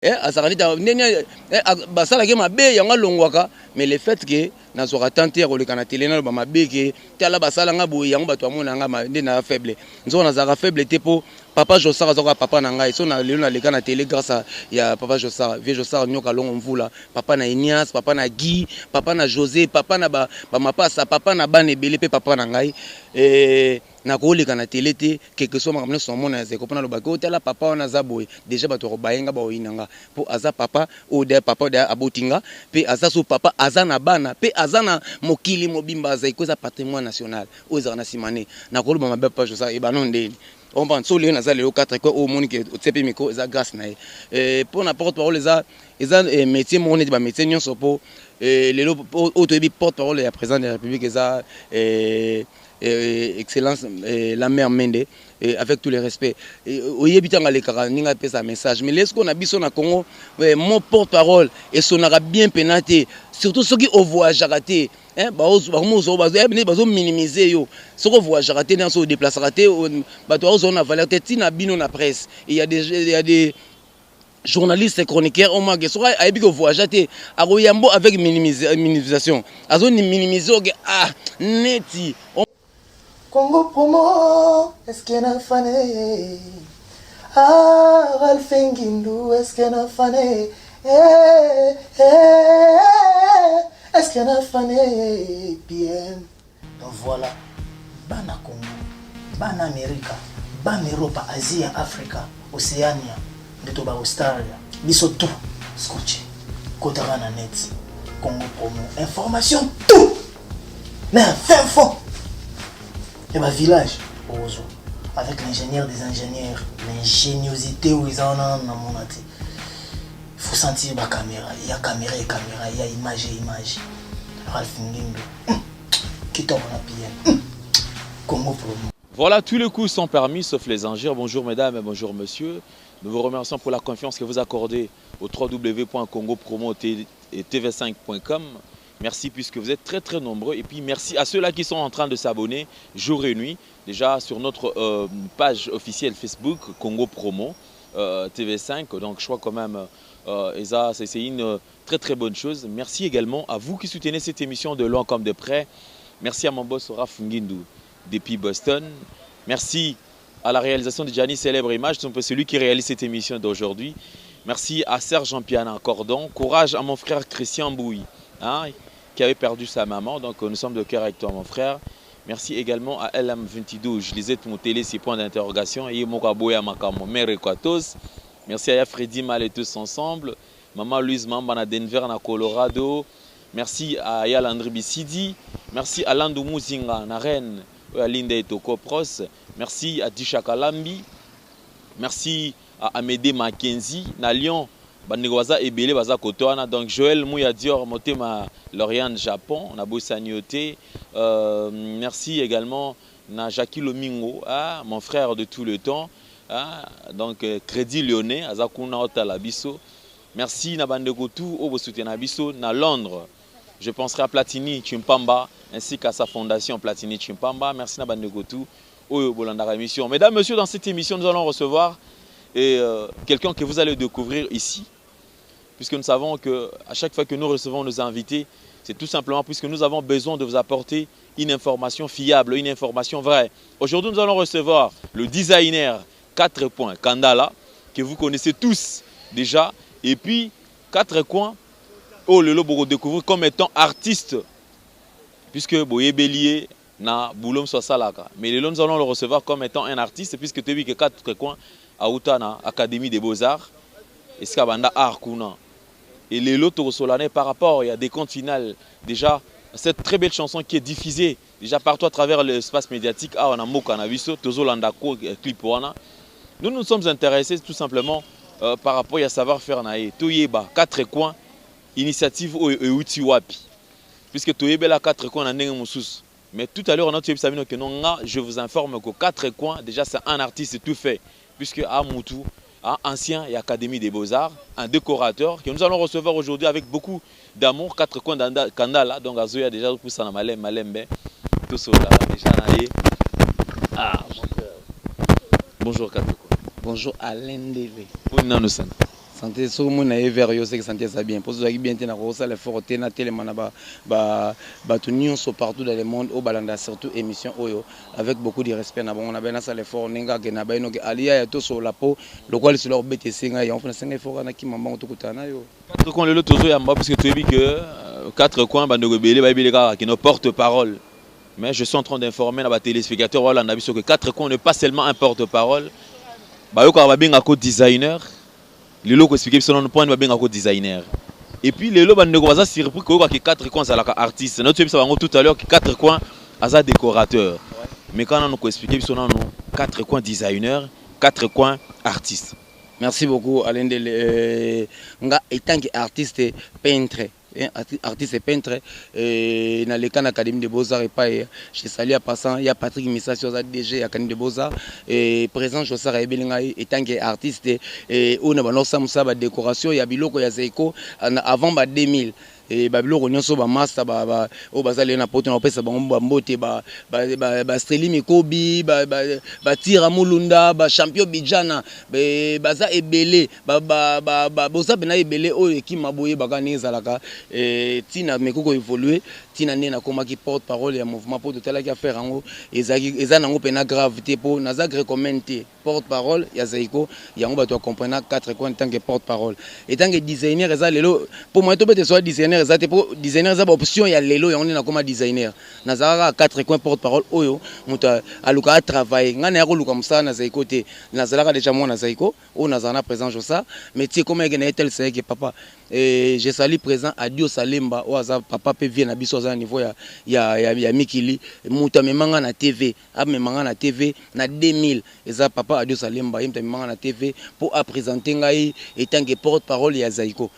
Eh, azalaka neti ndenge eh, basalaki mabe yango alongwaka. Mais le fait que nazwaka temps te ya koleka na tele, naloba mabe ke tala basala nga boye, yango bato bamona nga nde na faible. Nzoko nazalaka faible te, mpo papa Josar azwaka papa na ngai. So na lelo naleka na tele grâce ya papa Josar, vieux Josar Nyoka Longo Mvula, papa na Enias, papa na Guy, papa na José, papa na bamapasa, papa na bana ebele, mpe papa na ngai. Eh, nakoleka na tele te, quelque soit makambo nyonso namona ya zeko, mpo nalobaki otala papa wana aza boye. Déjà bato bakobayenga, baoyina nga, mpo aza papa oyo de papa de aboti nga, mpe aza so papa, aza na bana, mpe aza na mokili mobimba. Azali eza patrimoine national oyo ezalaka na nsima. Ne nakoloba mabe papa Josa ebano ndeni comprendre. So lelo naza lelo 4 coin oyo omoni ke otie mpe micro, eza grâce na ye. Mpo na porte parole, eza métier moko neti bamétier nyonso, mpo lelo oyo toyebi porte parole ya président de la République eza excellence Lambert Mende, avec tous les respects. Oyebi ntango alekaka ndenge apesa message. Mais lesiko na biso na Congo, mo porte parole esonaka bien mpena te, surtout soki ovoyageaka te. Bazominimize yo soki ovoyageaka te, nyonso odéplaçaka te, bato bazozwa na valeur te. Ntina bino na presse, il y a des journaliste, chroniqueur omake soki ayebi kovoyage te, akoyambo avec minimisation, azominimize oke ah neti. Congo Promo, est-ce qu'il a fané? Ah, Ralph Ngindu, est-ce qu'il a fané? Eh, eh, est-ce qu'il a fané? Bien. Donc voilà, bana Congo, bana Amerika, bana Europa, Asia, Afrika, Océania, nde ba Australia, biso tout scotché. Kotaka na net, Congo Promo, information tout. Mais fin fond ya bavillage ozwa avec l'ingénieur des ingénieurs, l'ingéniosité oyo eza wana nanu namona te. Faut sentir bacaméra ya caméra e caméra ya image e image. Ralph Ngindu kitoko na pm Congo Promo. Voilà, tous les coups sont permis sauf les injures. Bonjour mesdames et bonjour messieurs. Nous vous remercions pour la confiance que vous accordez au www.congopromo-tv5.com. Merci puisque vous êtes très très nombreux. Et puis merci à ceux-là qui sont en train de s'abonner jour et nuit. Déjà sur notre page officielle Facebook, Congo Promo TV5. Donc je crois quand même, et ça c'est une très très bonne chose. Merci également à vous qui soutenez cette émission de loin comme de près. Merci à mon boss Raf Ngindu depuis Boston. Merci à la réalisation de Gianni Célèbre Image, c'est celui qui réalise cette émission d'aujourd'hui. Merci à Serge Jean-Piana Cordon. Courage à mon frère Christian Bouy, hein, qui avait perdu sa maman. Donc nous sommes de cœur avec toi, mon frère. Merci également à LM22, je lisais mon télé, six points d'interrogation. Et mère Equatos. Merci à Freddy Mal et tous ensemble. Maman Louise Mamba na Denver, na Colorado. Merci à Yalandri Bissidi. Merci à Landou Muzinga, na Rennes, à Linda et Toko Pros. Merci à Disha Kalambi. Merci à Amédée Mackenzie, na Lyon. Bandeko baza ebele, baza kote wana. Donc Joël Mouya Dior motema Loriane Japon na bosani yo te. Merci également na Jackie Lomingo, ah, mon frère de tout le temps, ah, donc Crédit Lyonnais aza kuna otala biso. Merci na bandeko tout oyo bosoutenir biso na Londres. Je penserai à Platini Chimpamba ainsi qu'à sa fondation Platini Chimpamba. Merci na bandeko tout oyo bolandaka émission. Mesdames, messieurs, dans cette émission, nous allons recevoir quelqu'un que vous allez découvrir ici, puisque nous savons que à chaque fois que nous recevons nos invités, c'est tout simplement puisque nous avons besoin de vous apporter une information fiable, une information vraie. Aujourd'hui, nous allons recevoir le designer 4 points Kandala, que vous connaissez tous déjà, et puis 4 coins, oh, le lobo découvrir comme étant artiste, puisque boyebeli ye na boulot asalaka. Mais lelo, nous allons le recevoir comme étant un artiste, puisque tu que 4 coins auta na Académie des Beaux-Arts, esika banda art kuna. Et lelo tokosola par rapport, il y a des comptes final déjà, cette très belle chanson qui est diffusée déjà partout à travers l'espace médiatique. Ah, on a mboka na biso tozolanda ko clip wana. Nous nous sommes intéressés tout simplement par rapport à savoir-faire na ye. Toyeba quatre coins initiative oyo euti wapi, puisque toyebela quatre coins na ndenge mosusu. Mais tout à l'heure, on a tué que non, nga, je vous informe que quatre coins, déjà c'est un artiste tout fait, puisque à Moutou, un ancien et Académie des Beaux-Arts, un décorateur que nous allons recevoir aujourd'hui avec beaucoup d'amour, quatre coins Kandala, donc azoya déjà pour ça malem malembe, tout ça là déjà na ye. Ah, mon cœur. Bonjour quatre coins. Bonjour Alain Dele. Bonjour Nano. Santé, soki omoni na ye vers yo, seke santé eza bien. Mpo ozalaki bien te, nakosala effort te, natelema na bato nyonso partout dans le monde oyo balanda surtout émission oyo avec beaucoup de respect na bango. Na bai nasala effort ndenge ake na bai noki alia ya tosola, mpo lokola lisolo ya kobeta esengai yango, mpo nasenga effort wana, kima mbango, tokutana na yo. Quatre Coins, lelo tozoyamba parce que toyebi que Quatre Coins, bandeko ebele bayebeli kaka kino porte parole, mais je suis en train d'informer na batéléspectateur balanda biso que Quatre Coins n'est pas seulement un porte parole. Bayokaka babengako designer. Lelo koexpliquer biso nano mpo nani babengako designer. Et puis lelo bandeko baza surpris koyoka ke Quatre Coins azalaka artiste. Na toyebisa bango tout à l'heure que Quatre Coins aza décorateur, mais quand nano koexpliquer biso nano Quatre Coins designer, Quatre Coins artiste. Merci beaucoup, Alendele. Nga étant que artiste peintre, hein, artiste peintre, naleka na Académie de Beaux-Arts epai. Je salue en passant ya Patrick Misasi, oza DG ya Académie de Beaux-Arts, et président Josar ayebeli ngai étant que artiste oyo na banda osala mosala badécoration ya biloko ya Zaiko avant ba 2000 e babiloko nyonso, bamaster oyo baza lelo na Poto, na kopesa bango bambote, bastreli mikobi, batira mulunda, bachampion bijana, baza ebele, boza mpena ebele oyo ekima boyebaka ndenge ezalaka. Ntina meko koévoluer, ntina nde nakomaki porte parole ya mouvement, mpo totalaki affaire yango eza nango mpena grave te, mpo naza grécomaine te. Porte parole ya Zaiko, yango bato bacomprena Quatre Coins tant que porte parole. Etant que designer, eza lelo mpo moyen tobete soa designer eza te, mpo designer eza baoption ya lelo. Yango nde nakoma designer. Nazalaka kaka Quatre Coins porte parole oyo moto aluka atravaille. Ngai naya koluka mosala na Zaiko te, nazalaka déjà mwana Zaiko oyo nazala na président Josa. Mais ti ekoma eke na ye tel sayeke papa, je salue président Adio Salemba oyo aza papa mpe vie na biso, aza na niveau ya mikili. Moto amemanga na TV, amemanga na TV na 2000, eza papa Adio Salemba. Ye moto amemanga na TV mpo aprésente ngai etant que porte parole ya Zaiko.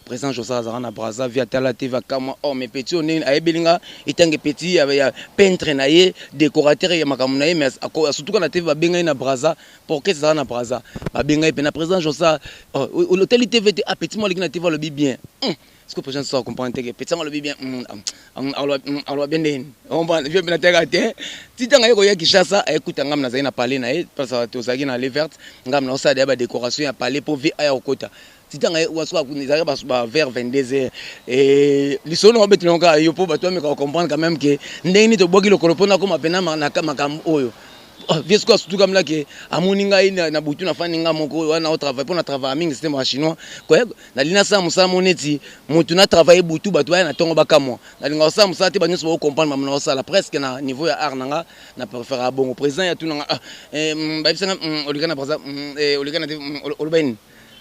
Président Josa azalaka na Braza, vi atala TV, akamwa: "Oh, mais petit oyo, ndenge ayebeli nga etange petit ya peintre na ye, décorateur ya makambo na ye." Mais surtout ka na TV, babengai na Braza, porkese ezalaka na Braza, babengai mpe na président Josa: "Otali TV te? Ah, petit mo aleki na TV, alobi bien." Ce que président soa comprendre te ke petit yango alobi bien, aloba bien ndeni vie mpe nateka te. Ti ntango aye koya Kinshasa, ayekuta ngam nazali na palais na ye, parce tozalaki na le verte. Ngam naosala ya badécoration ya palais mpo vie aya kokota. Ti ntango ezalaki ba vers 22 heures, lisolo nango beteli kaka yo mpo bato bameka kocomprendre quand même ke ndenge nini tobwaki lokolo mpo nakoma mpena na makambo oyo. Vie sikoyo asutuka mlake, amoni ngai na butu, nafandi nga moko wana, otravaille mpo na travaille mingi système ya chinois. Nalingi nasala mosala mo neti motu na travaille butu, bato baya na ntongo bakamwa. Nalinga kosala mosala te, bato nyonso bakocomprendre makambo na kosala. Presque na niveau ya art na nga, na préfère bongo. Président ya tuna nga, bayebisanga olika na président, olika na te, oloba nini?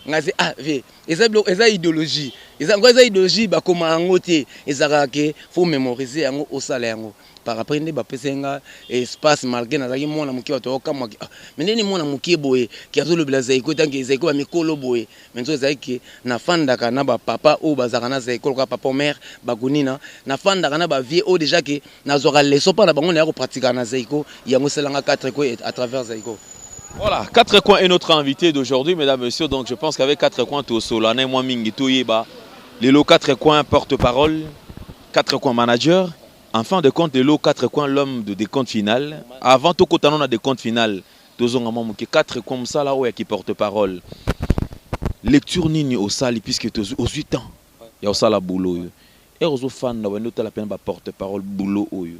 Ngai se: "Ah vie, eza biloko, eza idéologie, eza ngo, eza idéologie." Bakoma yango te, ezalaka ke faut mémoriser yango, osala yango. Par après nde bapesa nga espace, malgré nazalaki mwana moke. Bato baokamwaki: "Ah, mais ndeni mwana moke boye ke azolobela Zaiko, tanke Zaiko bamikolo boye?" Mais nzo ezalaki ke nafandaka na bapapa oyo bazalaka na Zaiko, lokola papa mare bakonina. Nafandaka na bavie oyo déjà ke nazwaka leçon mpa na bango, naya kopratikaka na Zaiko. Yango esalanga Quatre Coins à travers Zaiko. Voilà, Quatre Coins est notre invité d'aujourd'hui, mesdames, messieurs. Donc je pense qu'avec Quatre Coins, tout moi mingi toyeba. Lelo Quatre Coins porte-parole, Quatre Coins manager. En fin de compte, lelo Quatre Coins l'homme de décompte final. Avant tout, quand on a des comptes final, tozonga moke. Quatre Coins mosala oyo qui porte-parole. Lecture nini osali, puisque aux 8 ans, ya osala boulot oyo. Et ozofanda wende otala pena ba porte-parole boulot oyo.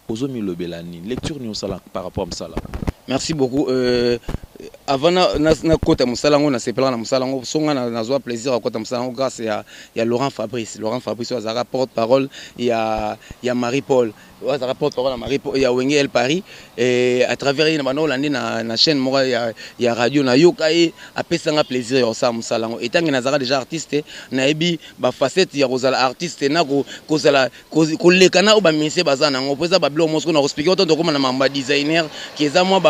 Ozomilobela nini? Lecture nini osala par rapport à mosala? Merci beaucoup. Avant nakota mosala yango, nasepelaka na mosala yango. So nga nazwa plaisir ya kokota mosala yango grâce ya Laurent Fabrice. Laurent Fabrice oyo azalaka porte parole ya Marie Paul, oyo azalaka porte parole ya Marie Paul ya Wenge El Paris. Et à travers ye na banda olandi na chaîne moko ya radio, nayoka ye, apesanga plaisir ya kosala mosala yango. Etange nazalaka déjà artiste, nayebi bafacette ya kozala artiste na kozala koleka na oyo baministère baza nango, mpo eza babiloko moko na koexpliquer oto tokóma na mambo ya designer, ke eza mwa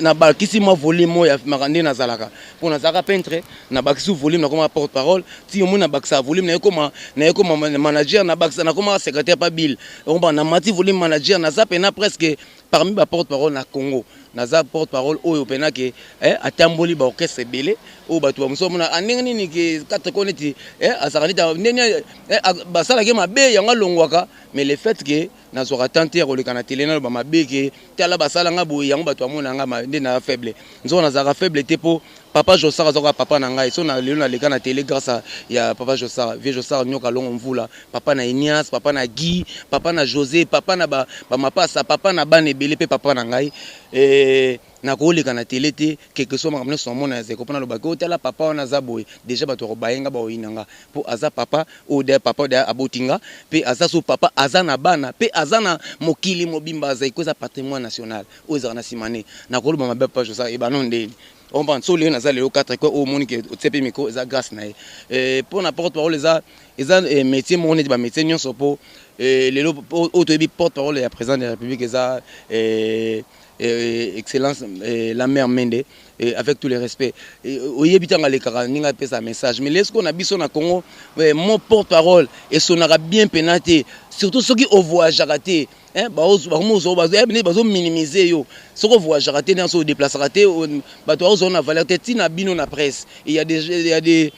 na bakisi mwa volume oyo ya nde nazalaka, mpo nazalaka peintre, nabakisi volume, nakoma porte parole. Ti omoni nabakisa volume, nayekoma manager, nabakisa, nakoma secrétaire pa bill omba, namati volume manager. Naza pena presque parmi baporte parole na Congo. Naza porte parole oyo pena ke atamboli baorchestre ebele oyo bato bamosusu bamona ndenge nini ke Quatre Coins neti azalaka neti ndenge basalaki mabe, yango alongwaka. Mais le fait ke nazwaka temps te ya koleka na télé, naloba mabe ke tala basalanga boye, yango bato bamona nga nde naza faible. Nzoko nazalaka faible te, mpo Papa Josar aza kaka papa na ngai. So na lelo naleka na tele grâce ya papa Josar, vieux Josar Nyoka Longo Mvula, papa na Ignace, papa na Guy, papa na José, papa na ba, ba mapasa, papa na bana ebele mpe papa na ngai. Nakoleka na tele te, quelque soit makambo nyonso namona ya Zeko, mpo nalobaki otala papa wana aza boye, déjà bato bakobaye nga, bakoyina nga, mpo aza papa oyo da papa oyo aboti nga, mpe aza so papa, aza na bana mpe aza na mokili mobimba. Zaiko eza patrimoine national oyo ezalaka na nsima ne. Nakoloba mabe papa Josar ebano ndeni comprendre. So lelo naza lelo 4 coins oyo omoni ke otie mpe micro, eza grâce na ye. Mpo na porte parole, eza métier moko neti bamétier nyonso, mpo lelo oyo toyebi porte parole ya président de la République eza excellence Lambert Mende, avec tous les respects. Oyebi ntango alekaka ndenge apesa message. Mais lesiko na biso na Congo, mo porte parole esonaka bien mpena te, surtout soki ovoyageaka te. Bazominimize yo soki ovoyageaka te, nyonso odéplaçaka te, bato bazozwa na valeur te. Ntina bino na presse, il y a des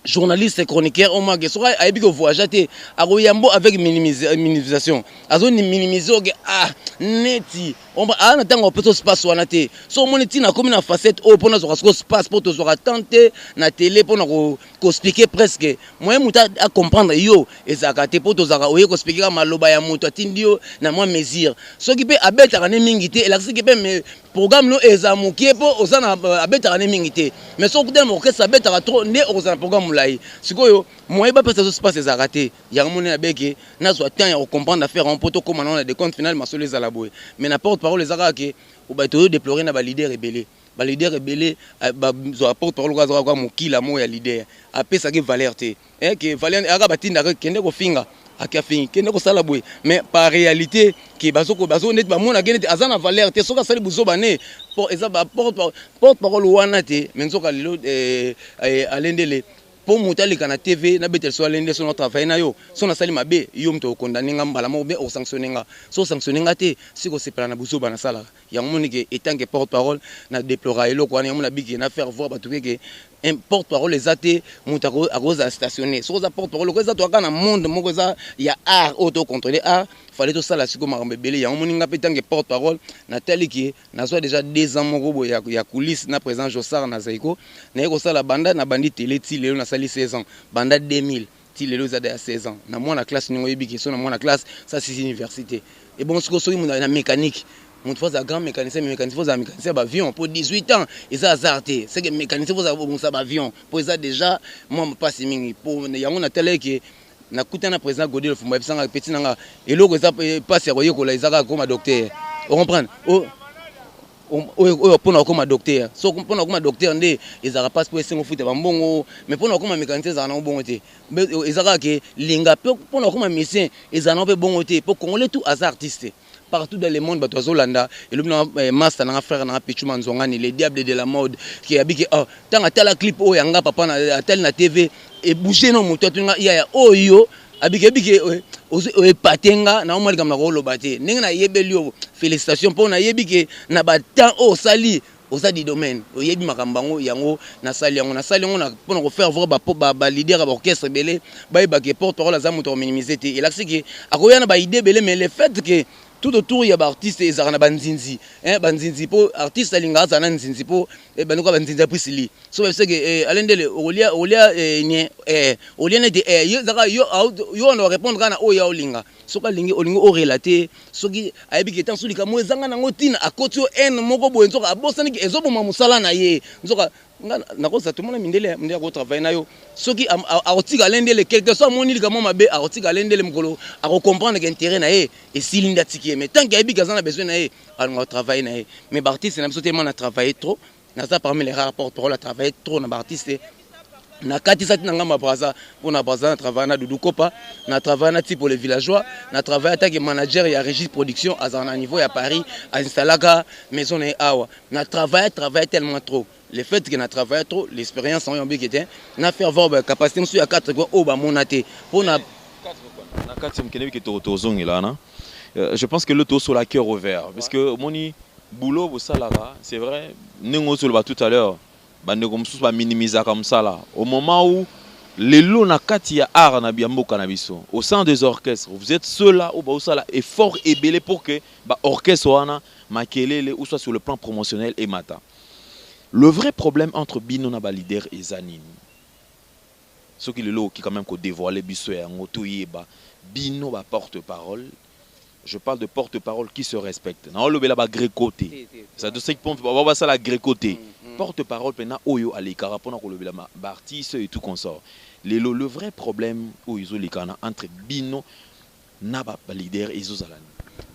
journaliste, chroniqueur omake soki ayebi kovoyage te, akoyambo avec minimisation, azominimize oke ah neti aa na ntango apesa space wana te. So omoni ntina akomi na facette oyo mpona azwaka siko space, mpo tozwaka temps te na télé mpona koexpliquer presque. Moyen moto acomprendre yo ezalaka te, mpo tozalaka oye koexpliquer kaka maloba ya moto atindi yo na mwa mesure. Soki mpe abetaka ne mingi te, elakisiki mpe programme no eza mokie, mpo oza na abetaka ne mingi te. Mais soki okutana na orchestre abetaka trop, nde okozala na programme molai. Sikoyo moyen bapesa zo space ezalaka te. Yango moni nabeke nazwa temps ya kocomprendre affaire yango, mpo tokóma nango na décompte final, masolo ezala boye. Mais na porte parole eza kaka ke bato oyo déplore na baleader ebele, baleader ebele bazwaka porte parole kaka kaka mokila moko ya leader, apesaki valeur te, ke valeur aka batindaka kende kofinga, ake afingi, kende kosala boye. Mais par réalité ke bazo neti bamonaki neti aza na valeur te soki asali buzoba ne eza porte parole wana te. Mais nzoka lelo alendele mpo moto aleka na TV nabetela so alende, so na travaille na yo, so nasali mabe, yo moto okondane nga mbala moko, bien osanctionne nga. So osanctionne nga te, soki osepela na buzoba nasalaka yango, moni ke etant que porte parole na déplora eloko wana. Yango nabiki na faire voir bato keke porte parole eza te moto akozala stationné. Soki oza porte parole, eza toaka na monde moko eza ya art oyo tocontrôle art, fallait tosala sikoyo makambo ebele. Yango moni nga mpe tant que porte parole natali ke nazwa déjà 2 ans moko boye ya coulisse na président Josar na Zaiko. Naye kosala banda na bandi télé ti lelo nasali 16 ans, banda 2000 ti lelo eza ya 16 ans. Na mwana classe ndenge oyebi ke so na mwana classe sa sisi université ebongo. Sikoyo soki na mécanique, moto faut azala grand mécanicien, mais mécanicien faut azala mécanicien ya baavion, mpo 18 ans eza hasard te. C'est que mécanicien faut azala bobongisa baavion, mpo eza déjà mwa mpasi mingi. Mpo yango natala eke nakutana na président Godel Fumba, yebisanga peti nanga eloko eza mpasi ya koyekola eza kaka koma docteur, ocomprendre? Oyo mpona kokóma docteur, so mpona kokóma docteur nde ezalaka mpasi, mpo esengo ofuta bambongo. Mais mpona kokóma mécanicien ezalaka nango bongo te, eza kaka ke linga. Mpe mpona kokóma musicien ezala nango mpe bongo te, mpo congolais tout aza artiste partout dans le monde. Bato bazolanda elobi na master nanga, frère nanga Pichu Manzongani, le diable de la mode, ke abiki oh ntango atala clip oyo yanga papa atali na TV, ebouge no moto atuninga yaya oyo abiki ebiki oepate nga na omwa likambo na koloba te ndenge nayebeli yo félicitation, mpo nayebi ke na batemps oyo osali oza du domaine, oyebi makambo yango. Yango nasali yango, nasali yango mpona kofaire voir baleader ya baorchestre ebele bayebake porte parole aza moto akominimize te. Elakisi ke akoya na baidée ebele, mais le fait que tout autour ya baartiste ezalaka na banzinzi, banzinzi, mpo artiste alingaka azala na nzinzi, mpo bandeko banzinzi ya prisili so babiseke alendele okolia, okolia nie, olia neti yo ezalaka yo wana orépondre kaka na oyo ya olinga. Soki alingi olingi orelate, soki ayebi ke ntango so likambo ezanga nango ntina, akoti yo haine moko boye, nzoka abosaniki ezoboma mosala na ye. Nzoka nga nakozala tomona mindele nde akotravaille na yo, soki akotika alendele quelque soit amoni likambo mabe, akotika alendele mokolo akocomprendre ke intérêt na ye esili nde atiki ye. Mais tant que ayebi ke aza na besoin na ye, alinga kotravaille na ye. Mais baartiste na biso tellement na travaille trop, naza parmi les rares porte parole à travailler trop na baartiste. Nakatisa ti na ngambo ya Braza, mpo na Braza na travaille na Dudu Kopa, na travaille na Tipo le villageois, na travaille atake manager ya Régis Production, azala na niveau ya Paris, ainstalaka maison na ye awa. Na travaille, travaille tellement trop. Le fait que na travaille trop, l'expérience yango yambiki te na faire voir bacapacité mosusu ya 4 coin oyo bamona te mpo na Na kati ya mokende bike tozongela wana. Je pense que le tosola cœur ouvert, parce que omoni boulot bosalaka, c'est vrai ndenge ozoloba tout à l'heure, bandeko mosusu baminimisaka mosala au moment où lelo na kati ya art na ya mboka na biso, au sein des orchestres, vous êtes ceux-là oyo baosala effort ebele pour que baorchestre wana makelele ou soit sur le plan promotionnel emata. Le vrai problème entre bino na baleader eza nini? Soki lelo okoki quand même kodévoiler biso yango, toyeba bino baporte-parole. Je parle de porte-parole qui se respecte. Naolobela bagreco te, c'est-à-dire ceux qui basala greco te. Porte-parole mpena oyo alekaka mpona kolobela baartiste et tout consort. Lelo, le vrai problème oyo ezolekana entre bino na baleader ezozala nini?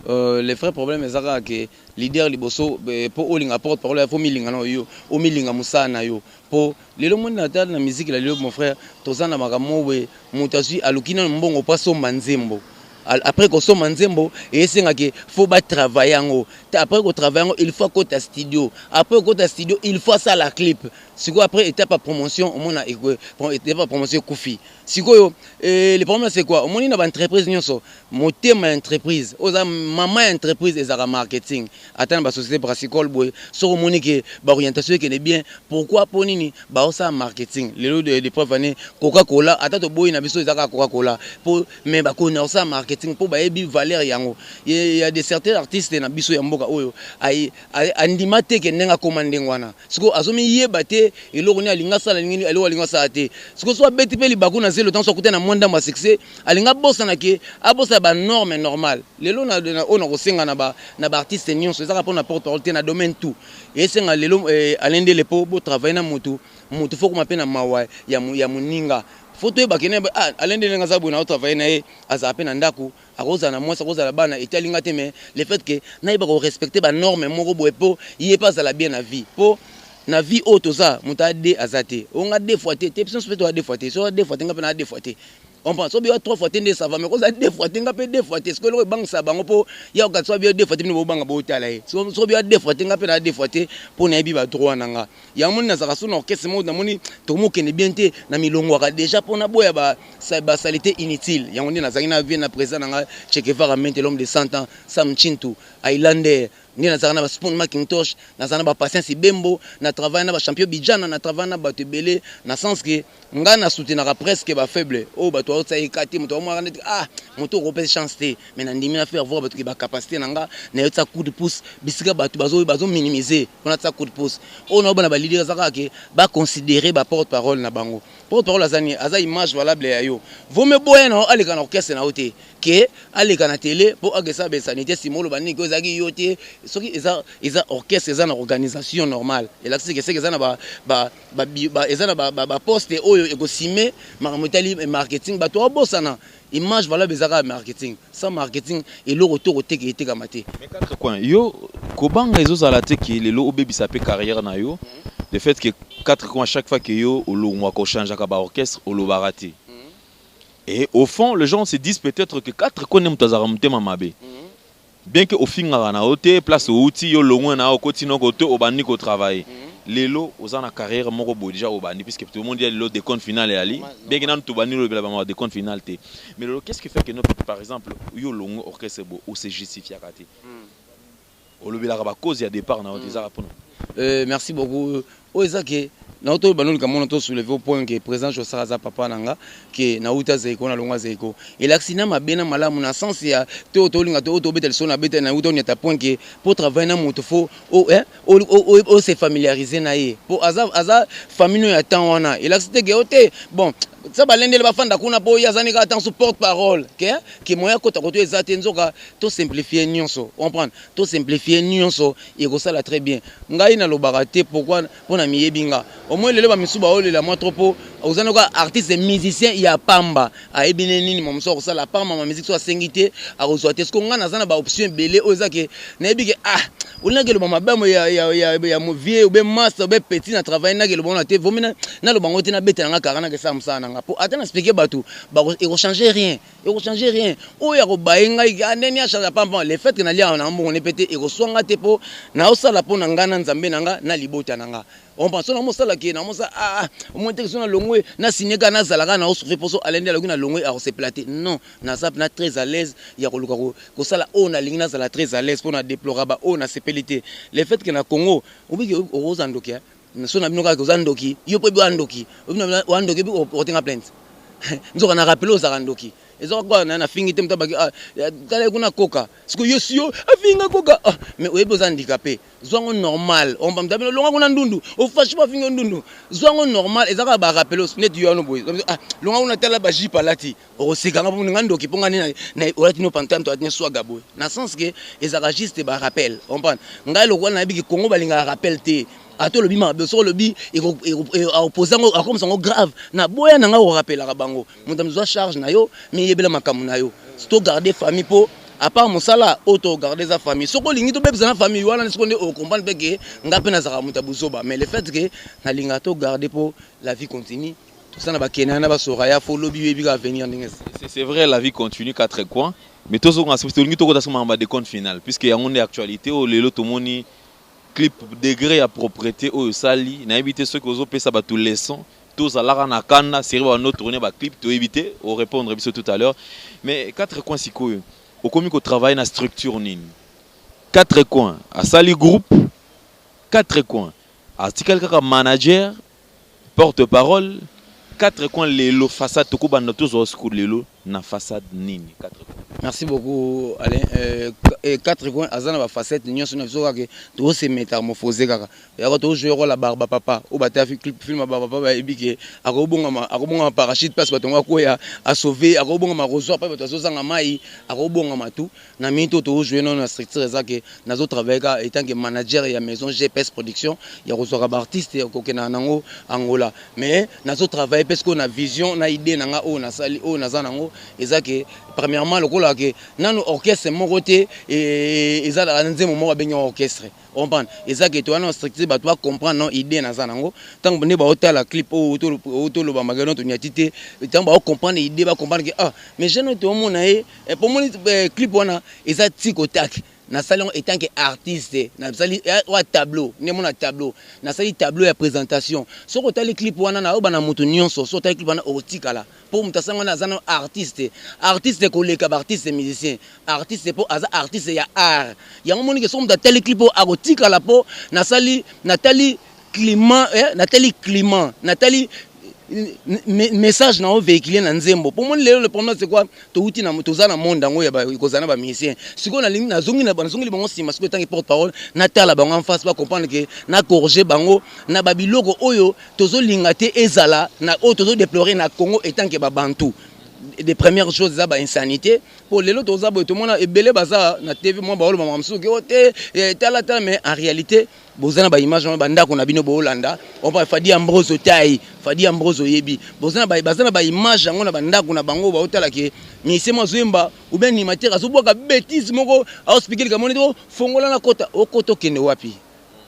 Le vrai problème eza kaka ke leader liboso, mpo olinga porte parole, faut milinga na yo, omilinga mosala na yo. Mpo lelo moni na tala na musique la lelo, mon frère, toza na makambo boye. Moto azwi, aluki nano mbongo mpo asomba nzembo. Après kosomba nzembo, esengaki faut batravaille yango. Après kotravaille yango, il faut akota studio. Après kokota studio, il faut asala clip. Sikoyo après étape ya promotion, omona étape ya promotion ekufi. Sikoyo le problème, c'est quoi? Omoni na baentreprise nyonso, motema ya entreprise oyo eza mama ya entreprise ezalaka marketing. Ata na basociété brassicole boye, soki omoni ke baorientation ekende bien, pourquoi? Mpo nini baosala marketing? Lelo de preuve ane Coca Cola, ata toboyi na biso, eza kaka Coca Cola po, mais bakoni osala marketing mpo bayebi valeur yango. Ya de certains artistes na biso ya mboka oyo andima te ke ndenge akóma ndenge wana. Sikoyo azomiyeba te eloko nini alingi asala, eloko alingi asala te. Sikoyo so abeti mpe libaku na zelo, ntango so akuta na mwa ndambo ya succès, alingi abosana ke abosana banorme normale. Lelo oyo nakosenga na baartiste nyonso, ezaka mpo na porte parole te, na domaine tout, esenga lelo alendele mpo botravaille na motu. Motu faut koma mpe na mawa ya moninga. Faut toyeba kene, ah, alendele ndenge aza boye, na otravaille na ye, azala mpe na ndako, akozala na mwasi, akozala bana, etalinga te. Mais le fait ke nayeba korespecte banorme moko boye mpo ye mpe azala bien na vie, mpo na vie oyo toza, moto ade aza te onga deux fois te te. Biso nyonso mpe toza deux fois te. So deux fois te, nga mpe na deux fois te, comprend? So biyo trois fois te nde ça va, mais koza deux fois te, nga mpe deux fois te. Sikoyo eloko ebangisa bango mpo ya okati, so biyo deux fois te, bino bobanga botala ye. So biyo deux fois te, nga mpe na deux fois te, mpo nayebi badroit na nga. Yango moni nazalaka so na orchestre moko, namoni tokomokende bien te, na milongwaka déjà mpo naboya basaleté inutile. Yango nde nazalaki na vie na président na nga Che Guevara Mente, l'homme de 100 ans, Sam Chintu Highlander. Nde nazalaka na baspoon Macintosh, nazala na bapatience Ibembo, na travaille na bachampion Bijana, na travaille na bato ebele, na sens ke ngai na soutenaka presque bafaible oyo bato aotia eka te. Moto aomaka neti, ah, moto okopesa chance te, mais nandimi na faire voir bato ke bacapacité na nga, nayotia coup de pouce bisika bato bazominimize mpona tia coup de pouce. Oyo naobana baleader aza kaka ke baconsidere baporte parole na bango. Porte parole aza nini? Aza image valable ya yo. Vome boya na yo aleka na orchestre na yo te ke aleka na télé mpo akesa bainsanité. Nsima oloba nini ke ezalaki yo te? Soki eza orchestre, eza na organisation normale, elakisi ke seke eza na eza na baposte oyo ekosime makambo etali marketing. Bato babosana image valable eza kaka marketing. Sans marketing, eloko to koteka etekama te. Mais quatre coins, yo kobanga ezozala te ke lelo obebisa mpe carrière na yo, le fait que quatre coins, chaque fois ke yo olongwaka, ochangeaka baorchestre, olobaka te? Et au fond, les gens se disent peut-être que quatre coins nde moto azalaka motema mabe, bien que ofingaka na yo te. Place outi, yo longwe na yo, okoti noko te, obandi kotravailler. Lelo oza na carrière moko boye déjà obandi, puisque tout le monde dit lelo décompte final eyali, bien que nanu tobandi lobela bango décompte final te. Mais lelo, qu'est-ce qui fait que no, par exemple, yo longwe orchestre bo ose justifiaka te, olobelaka bacause ya départ na yo te? Ezaka mpona Merci beaucoup. Oyo eza ke nauti oyo banolika mona tosoulever au point ke président Josar aza papa na nga, ke nauti Zaiko, na longwa Zaiko, elakisi na mabe na malamu na sens ya to tolinga to tobeta liso na beta. Nauti oniata point ke po travailler na moto, faut ose familiariser na ye, po aza famille oyo ya temps wana. Elakisi te ke o te, bon, sa balendele bafanda kuna mpo ye aza kaka ntango porte parole ke moya akota koto eza te. Nzoka tosimplifie nyonso, comprendre, tosimplifie nyonso, ekosala très bien. Ngai nalobaka te. Pourquoi? Mpo na miyebi nga. Omoi lelo bamisu baolela mwa trop, mpo oza noka artiste musicien ya pamba, ayebi ne nini ma mosusu akosala pamba ma musique. So asengi te, akozwa te. Siko ngai naza na baoption ebele oyo eza ke nayebi ke, ah, olingaki eloba mabe ya vieux obe master obe petit na travail, naki eloba wana te. Vomi naloba ngo te, nabeta nanga kaka, nakesala mosala nanga, mpo ata na explique bato, ekochange rien, ekochange rien. Oyo akobaye ngai ndeni achange pamba, le fait ke naliaka na mbongo ne mpe te, ekoswanga te, mpo naosala mpo na ngai na Nzambe na nga na libota na nga. Comprend? So namosala ke namosala, ah, omoi te. So nalongwe, nasine kaka, nazala kaka naosouffrir, mpo so alendi aloki nalongwe, akosepela te. Non, naza na très à l'aise ya koluka kosala oyo nalingi. Nazala très à l'aise mpo na déplora ba oyo nasepeli te. Le fait ke na Congo obiki okoza ndoki, so na bino kaka oza ndoki, yo mpo ebi oya ndoki, oya ndoki, otenga plainte. Nzoka na rappele ozalaka ndoki. Eza kaka na fingi te, moto abaki ah, tala kuna koka. Sikoyo yo si yo afinga koka, ah, mais oyebi oza handicapé, zwango normal. Omba bino longa kuna ndundu, ofashi bafinga ndundu, zwango normal. Eza kaka barappel neti yo wana boye, ah, longa kuna, tala bajipe alati, okosekanga mpo nga ndoki, mpo nga nde olati no pantalon to alati ne swaga boye, na sens ke ezalaka juste barappel, comprendre. Ngai lokola nayebi ke Congo balingaka rappel te, ata olobi mabe, soki olobi aopose yango, akomisa yango grave. Naboya na ngai korapelaka bango. Moto amizwa charge na yo, miyebela makambo na yo. To garder famille, mpo à part mosala oyo togarde eza famille. Soki olingi tobebisa na famille wana, sikoyo nde ocomprendre mpe ke nga mpe nazalaka moto ya buzoba. Mais le fait ke nalingaka togarde mpo la vie continue, tosala na bakena na basoraya, fo lobi oyebi kaka avenir ndenge. C'est vrai, la vie continue, quatre coins. Mais tozonga, tolingi tokota so makambo ya décompte final, puisque yango nde actualité oyo lelo tomoni. Clip degré ya propreté oyo osali, nayebi te soki ozopesa bato leçon, tozalaka na kanda série bando tourner baclip, toyebi te, orépondre biso tout à l'heure. Mais quatre coins, sikoyo okomi kotravailler na structure nini? Quatre coins asali groupe, quatre coins atikali kaka manager, porte parole. Quatre coins lelo façade, tokobanda tozwa sikoyo lelo na façade nini, quatre coins? Merci beaucoup, Alain. Quatre coins aza na bafacette nyonso na biso, kaka tose métamorphose kaka yako tojoue rôle ya barba papa oyo bataya film ya barba papa. Bayebi ke akobongama parachute place bato yango akwea, asauve, akobongama rosoir mpe bato azozanga mai, akobongama tout. Na mingi to tojoue nano na structure, eza ke nazotravaille kaka étant que manager ya maison GPS Production, ya kozwaka baartiste ya kokendaka nango Angola. Mais nazotravaille mpe sikoyo na vision na idée na nga oyo nasali, oyo naza nango, eza ke premièrement lokola ke nano orchestre moko te ezalaka na nzembo moko abengi orchestre, comprendre. Eza ke towana na structure, bato bacomprendre no idée naza nango. Ntango nde baotala clip oyo toloba magano toniati te, ntango baocomprendre idée, bacomprendre ke ah, mais jeune oyo toomona ye po moni clip wana eza tiko tak. Nasali yango étant que artiste, nasali wa tableau nde mona tableau, nasali tableau ya présentation. Soki otali clip wana, nayoba na moto nyonso, soki otali clip wana okotikala, mpo moto asango wana aza na artiste, artiste koleka baartiste musicien, artiste mpo aza artiste ya art. Yango monike soki moto atali clip oyo akotikala, mpo nasali, natali climat, natali climat, natali message na ovéhicule na nzembo. Mpo moni lelo le problème c'est quoi? Touti na toza na monde yango ya kozala na bamusicien. Sikoyo nalingi nazongeli bango nsima. Sikoyo etangi porte parole, natala bango en face, bacomprendre ke nacorrige bango na babiloko oyo tozolinga te ezala na oyo tozodéplore na Congo étant que babantu. Des premières choses eza bainsanité, mpo lelo toza boye, tomona ebele baza na TV mwa baoloba makambo mosusu ke o te, tala tala. Mais en réalité boza na baimage wana, bandako na bino boolanda opa Fadi Ambrose, otai Fadi Ambrose, oyebi boza na baza na baimage yango na bandako na bango, baotala ke musicien mo azoyemba ou bien animateur azobwaka bétise moko, aospike likambo neti fongola na kota, okota okende wapi,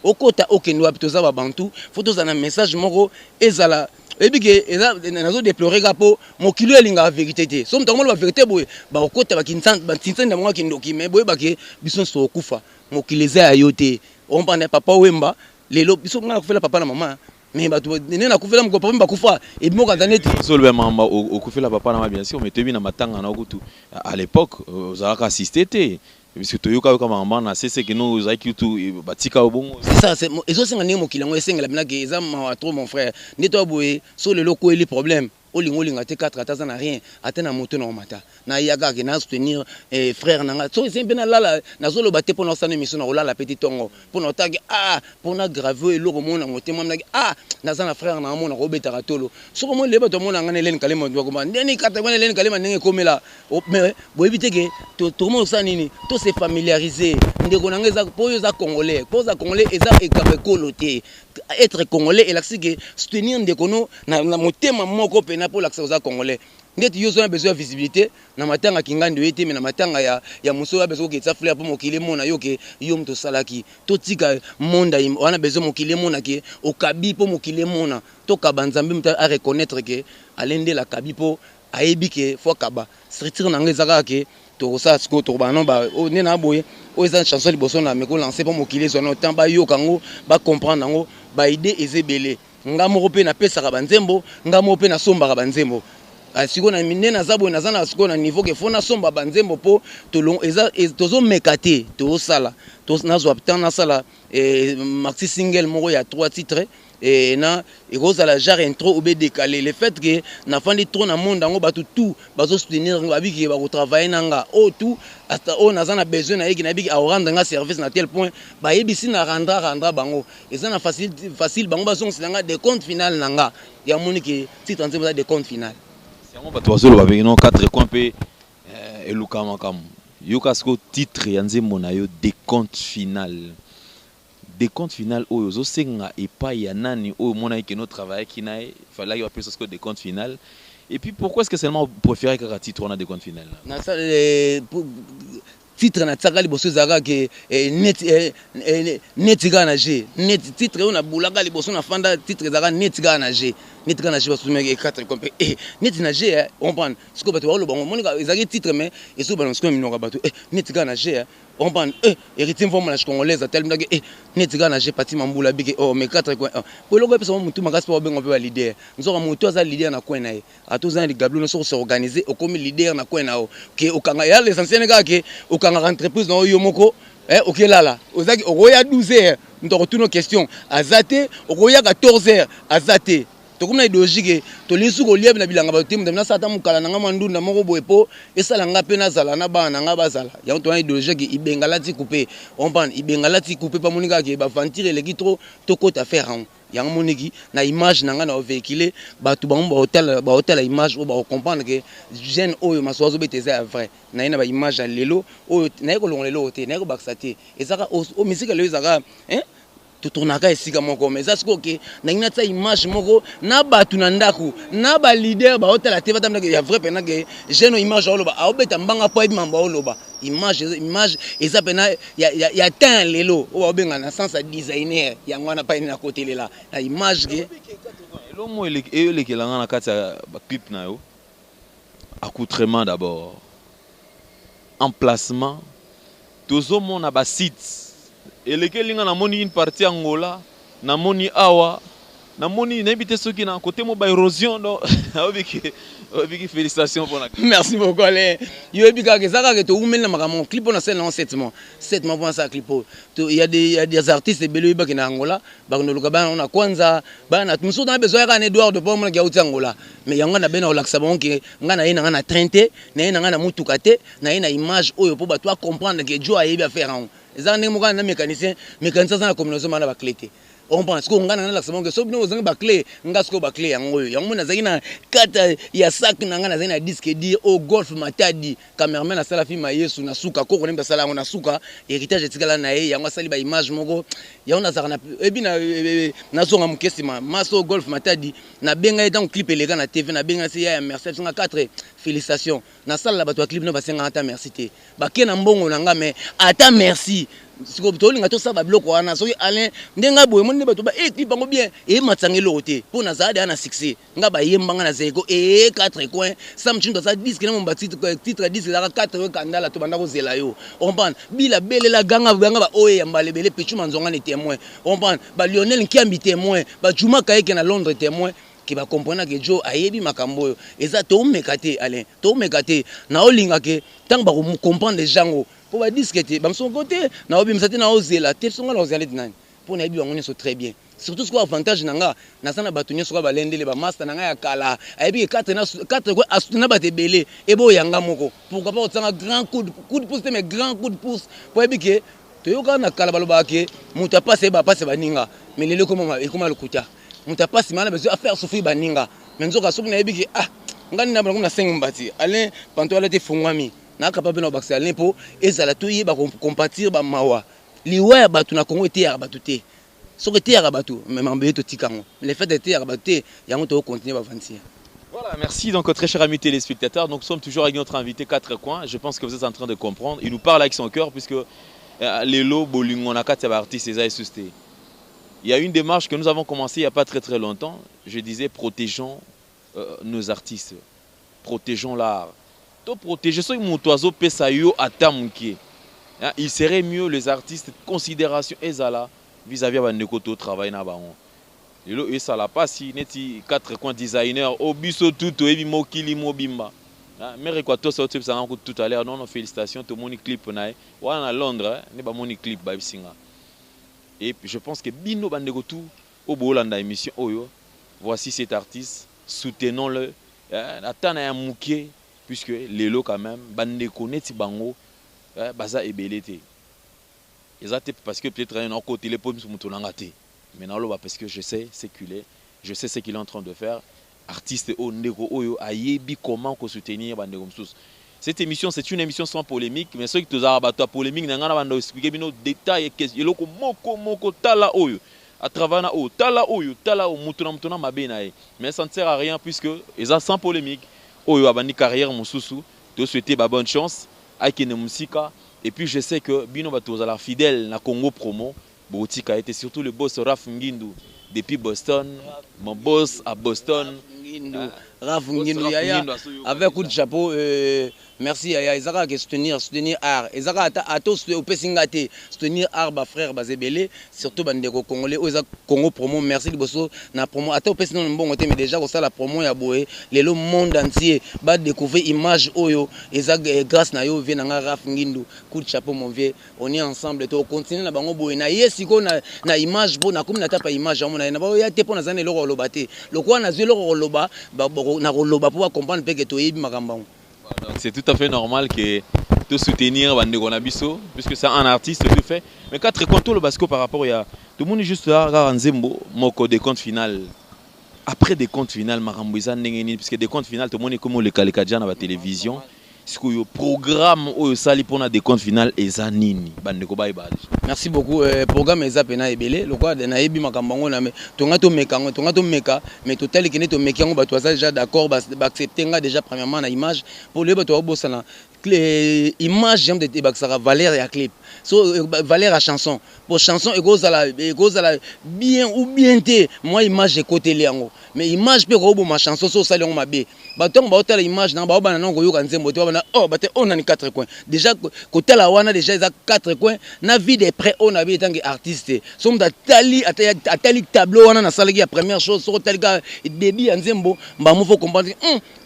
okota okende wapi? Toza babantu, fo tozala na message moko ezala. Oyebi ke eza nazodéplore kaka mpo mokili oyo elingaka vérité te. So moto akomona bavérité boye, bakokota batintsani na bango ya kindoki. Mais boyebake biso nyonso tokokufa, mokili eza ya yo te, ompana papa Wemba. Lelo biso, ngai nakufela papa na mama, mais bato nde nakufela moko, papa bakufa ebimoka neti. Ozoloba mamba okufela papa na ma, bien sûr, mais toyebi na matanga na kutu à l'époque ozalaka assisté te, puisque toyoka yoka makambo na sese keno ozalaki kutu batika yo bongo. C'est ça, ezosenga ndenge mokili yango esengela mpena eza mawa trop, mon frère. Nde toya boye, so lelo okweli problème, olinga olinga te, 4 ata aza na rien, ata na moto na omata, naya kaka na soutenir frère na nga. So ese mpe nalala, nazoloba te mpo na osala émission, na kolala pe ti ntongo mpo na otaki, ah, mpo na grave oyo eloko mona motema naki, ah, naza na frère na nga, mona kobetaka tolo. Soki omoni lelo bato bamona nga na Elene Kalema, bakoma ndeni kata wana Elene Kalema ndenge ekomela. Mais boyebi te ke tokoma kosala nini, to se familiariser. Ndeko na nga, eza mpo oyo eza congolais, mpo oza congolais eza ekaba ekolo te. Être congolais elakisi ke soutenir ndeko no na motema moko mpena mpo olakisa oza congolais. Ndeti yo oza na besoin ya visibilité na matanga kingandi, oye te, me na matanga ya mosu oyo besoin koketisa fleur mpo mokili emona yo ke yo moto osalaki. Totika monde wana, besoin mokili emona ke okabi, mpo mokili emona tokaba. Nzambe moto areconnaître ke alendela akabi, mpo ayebi ke fo akaba. Structure na ngai eza kaka ke tokosala sikoyo, tokobana no nde na boye. Oyo eza chanson liboso na meko lance mpo mokili ezwa no temps bayoka yango, bacomprendre yango. Baide eza ebele. Nga moko mpe napesaka banzembo, nga moko mpe nasombaka banzembo. Sikoyo na nde naza boye, naza na sikoyo na niveau ke fo nasomba banzembo, mpo tozomeka te, tozosala, nazwa temps nasala maxi single moko ya 3 titres. E na ekozala genre intro ou bien décalé. Le fait que nafandi trop na monde yango, bato tout bazosoutenir, babiki bakotravaille na nga, oyo tout ata oyo naza na besoin na yeki, nayebiki akorendre nga service na tel point. Bayebisi na rendra bango, eza na facile facile, bango bazongisela nga décompte final na nga. Yamoni ke titre nzembo eza décompte final. Yango bato bazoloba bengino 4 coin mpe eluka makambo. Yoka sikoyo, titre ya nzembo na yo décompte final. Décompte final oyo ozosenga epai ya nani oyo omonaki keno travaillaki na ye, falaki bapesa sikoyo décompte final? Et puis pourquoi est-ce que seulement préféré kaka titre wana décompte final? Titre natiaka liboso ezalaka ke neti kaka na g neti. Titre oyo nabulaka liboso nafanda, titre ezalaka neti kaka na g, neti kaka na g. Basumaki quatre kompe neti na g, comprendre? Sikoyo bato bakoloba ngo, omoni ezalaki titre, mais ezobana sikoyo minoko ya bato, neti kaka na g, comprendre? Héritier Mvoma na congolaise atelemaki, neti kaka na g. Pati Mambula bike, oh, mais quatre coin po eloko epesa motu makasi mpo babenga mpe baleader. Nzoka motu aza leader na coin na ye, ata oza na ligablo nyonso, kos'organiser, okomi leader na coin na yo. Ke okanga ya l'essentiel kaka ke okangaka entreprise na yo yo moko, okelala ozaki, okoya 12 heures, moto akotuna question aza te, okoya 14 heures aza te. Tokomi na idéologie ke tolingi soki kolia na bilanga bato te. Moto nasala ata mokala na nga mwa ndunda moko boye mpo esala nga mpe nazala na bana na nga bazala. Yango tona idéologie ke ibenga lati coupe, comprendre? Ibenga lati coupe, mpo amoni kaka ke baventure eleki trop, tokota faire yango. Yango moniki na image na ngai na ovéhicule, bato bango baotala image oyo, bakocomprendre ke jeune oyo maso azobeta eza ya vrai. Naye na baimage ya lelo oyo, naye kolongola eloko te, naye kobakisa te. Ezaka misika lelo, ezaka totournaka esika moko, mais eza sikoyo ke ndenge natia image moko na bato na ndako na baleader baotala te, batambilaka ya vrai mpena ke jeune image aoloba, aobeta mbanga mpo ayebi mambo aoloba. Image eza mpena ya tin lelo oyo baobenga na sens ya designer. Yango wana pai na kotelela na image ke Elomo eyelekelanga na kati ya baclip na yo, accoutrement d'abord, emplacement, tozomona basite elekeli nga. Namoni une partie Angola, namoni awa, namoni, nayebi te soki na côté mo baérosion. Donc oyebiki, félicitation mpona Merci beaucoup. Ale yo oyebi kaka, eza kaka toumeli na makambo. Clip oyo nasali nango 7 mois, 7 mois mpona asala clip oyo. Il y a des artistes ebele oyebaki na Angola, bakende oluka bana na kwanza bana mosusu na besoin kaka na Edouard mpo omonaki auti Angola. Mais yango na bena kolakisa bango ke ngai naye na ngai na train te, naye na ngai na mutuka te, naye na image oyo mpo bato bacomprendre ke jo ayebi affaire yango. Eza ndenge moko na mécanicien. Mécanicien aza na combinaison mana baclé te, comprendre? Sikoyo ngai na nalakisa bango ke soki bino bozangi baclé, nga sikoyo baclé yango oyo. Yango nazalaki na kati ya sac na ngai, nazalaki na disque dur oyo Golf Matadi, cameraman asala film ya Yesu na suka, koko nde asala yango na suka, héritage etikala na ye. Yango asali baimage moko. Yango nazalaka na ebi nazonga moke nsima. Maso Golf Matadi, nabenga ye ntango clip eleka na TV, nabenga se ya merci abisinga 4 félicitation. Nasalela bato ya clip no, basengaka ata merci te, bake na mbongo na nga, mais ata merci. Sikoyo tolinga tosala babiloko wana. Soki Alain ndenge boye, moni nde bato ba clip yango bien, eyematisa eloko te mpo nazala deya na succès. Nga bayembanga na zeko e 4 coin, Sam Chindo aza disque na momba, titre ya disque ezalaka 4 coin. Kandala tobanda kozela yo, comprendre? Bila belela ganga ganga ba oyo ya mbala ebele, Pichu Manzonga ni témoin, comprendre? Ba Lionel Nkiambi témoin, ba Juma Kayeke na Londres témoin, ke bacomprendre ke jo ayebi makambo oyo. Eza tomeka te, Alain, tomeka te. Naolinga ke ntango bakocomprendre jango mpo badisque te, bamosusu te, naobimisa te, naozela te. Songa naozela neti nani mpo nayebi bango nyonso très bien. Surtout sikoyo avantage na nga, naza na bato nyonso kaka balendele, bamaster na ngai ya kala ayebi ke 4 ko asoutenir bato ebele eboyanga moko. Pourquoi pas kotianga grand coup de pouce te, mais grand coup de pouce mpo ayebi ke toyoka na kala balobaka ke moto apasi ayeba apasi baninga, mais lelo ekoma lokuta. Moto apasi mana besoin affaire souffrir baninga, mais nzoka soki nayebi ke ah, ngai nini na nasengi mbati Alain panto ala te, efungwami, naa capable na kobakisa Alain mpo ezala toyeba compatir bamawa. Liwa ya bato na Congo eteyaka bato te. Soki eteyaka bato, mais makambo ye totika yango. Le fait eteyaka bato te, yango tokocontinue baventure. Voilà, merci donc très chers amis téléspectateurs. Donc nous sommes toujours avec notre invité Quatre Coins. Je pense que vous êtes en train de comprendre. Il nous parle avec son cœur puisque lelo bolingo na kati ya artiste eza esuste. Il y a une démarche que nous avons commencé il n'y a pas très très longtemps. Je disais: protégeons nos artistes. Protégeons l'art. To protéger soki moto azopesa yo ata moke. Il serait mieux les artistes, considération ezala vis-à-vis ya bandeko to travailler na bango. Lelo esala mpasi neti quatre coins designer oyo biso tu toyebi mokili mobimba. Mare Équateur sa otebisanga tout à l'heure. Non non, félicitations, tomoni clip na ye wana na Londres, nde bamoni clip, bayebisi nga. Et je pense que bino bandeko tu Oyo bolanda émission oyo, voici cet artiste, soutenons-le. Ata na ya muke, puisque lelo quand même bandeko neti bango baza ebele te. Eza te parce que peut-être na kotele po moto nanga te, mais naloba parce que je sais ce qu'il est, je sais ce qu'il est en train de faire. Artiste oyo, ndeko oyo ayebi comment kosoutenir bandeko mosusu. Cette émission, c'est une émission sans polémique, mais soki tozalaka bato ya polémique na ngai na bando expliquer bino détail, eloko moko moko, tala oyo à travers na oyo, tala oyo, tala oyo, mutu na mutu na mabe na ye. Mais ça ne sert à rien puisque eza sans polémique. Oyo abandi carrière mosusu, tosouhaiter ba bonne chance, akende mosika. Et puis je sais que bino bato ozala fidèle na Congo Promo, botika ete, surtout le boss Raf Ngindu depuis Boston, mon boss à Boston. Ngindu, Raf Ngindu, yaya, avec coup de chapeau, merci yaya. Ezaka ke soutenir art. Ezaka ata ato opesi nga te, soutenir art, ba frère bazebele, surtout bandeko congolais oyo eza Congo Promo. Merci liboso na promo. Ata opesi nano mbongo te, mais déjà kosala promo ya boye, lelo monde entier ba découvrir image oyo eza grâce na yo, vieux na nga Raf Ngindu. Coup de chapeau, mon vieux. On est ensemble, to continuer na bango boye. Na ye siko na image bo na komi na tapa image yango na ye na ba ya te pona zana eloko koloba te. Lokola nazwi eloko koloba, na koloba po ba comprendre pe ke toyebi makambo yango. Donc c'est tout à fait normal que de soutenir bandeko na biso, puisque c'est un artiste tout fait. Mais quatre comptes le basco par rapport ya tout le monde, juste là kaka nzembo moko, décompte final. Après décompte final, makambo eza ndenge nini? Puisque décompte final, tout le monde comme le kaleka na ba télévision. Sikoyo programme oyo osali mpona décompte final eza nini? Bandeko bayeba. Merci beaucoup. Programme eza pena ebele. Lokola nayebi makambo yango na tonga tomeka yango, tonga tomeka, mais totali kende tomeki yango, bato baza déjà d'accord, baaccepte nga déjà premièrement na image. Po lelo bato babosana image yango ebakisaka valeur ya clip, so valeur ya chanson. Po chanson ekozala bien ou bien te, mwa image ekoteli yango. Mais image mpe ekoboma chanson so osali yango mabe. Bato ntango baotala image nanga, baobana nango koyoka nzembo te. Babana oh, bate oyo nani, quatre coins déjà kotala wana déjà eza quatre coins na vie de près oyo na bi etange artiste. So moto atali, atali tableau wana nasalaki ya première chose, soki otali kaka début ya nzembo, mbamo faut comprendre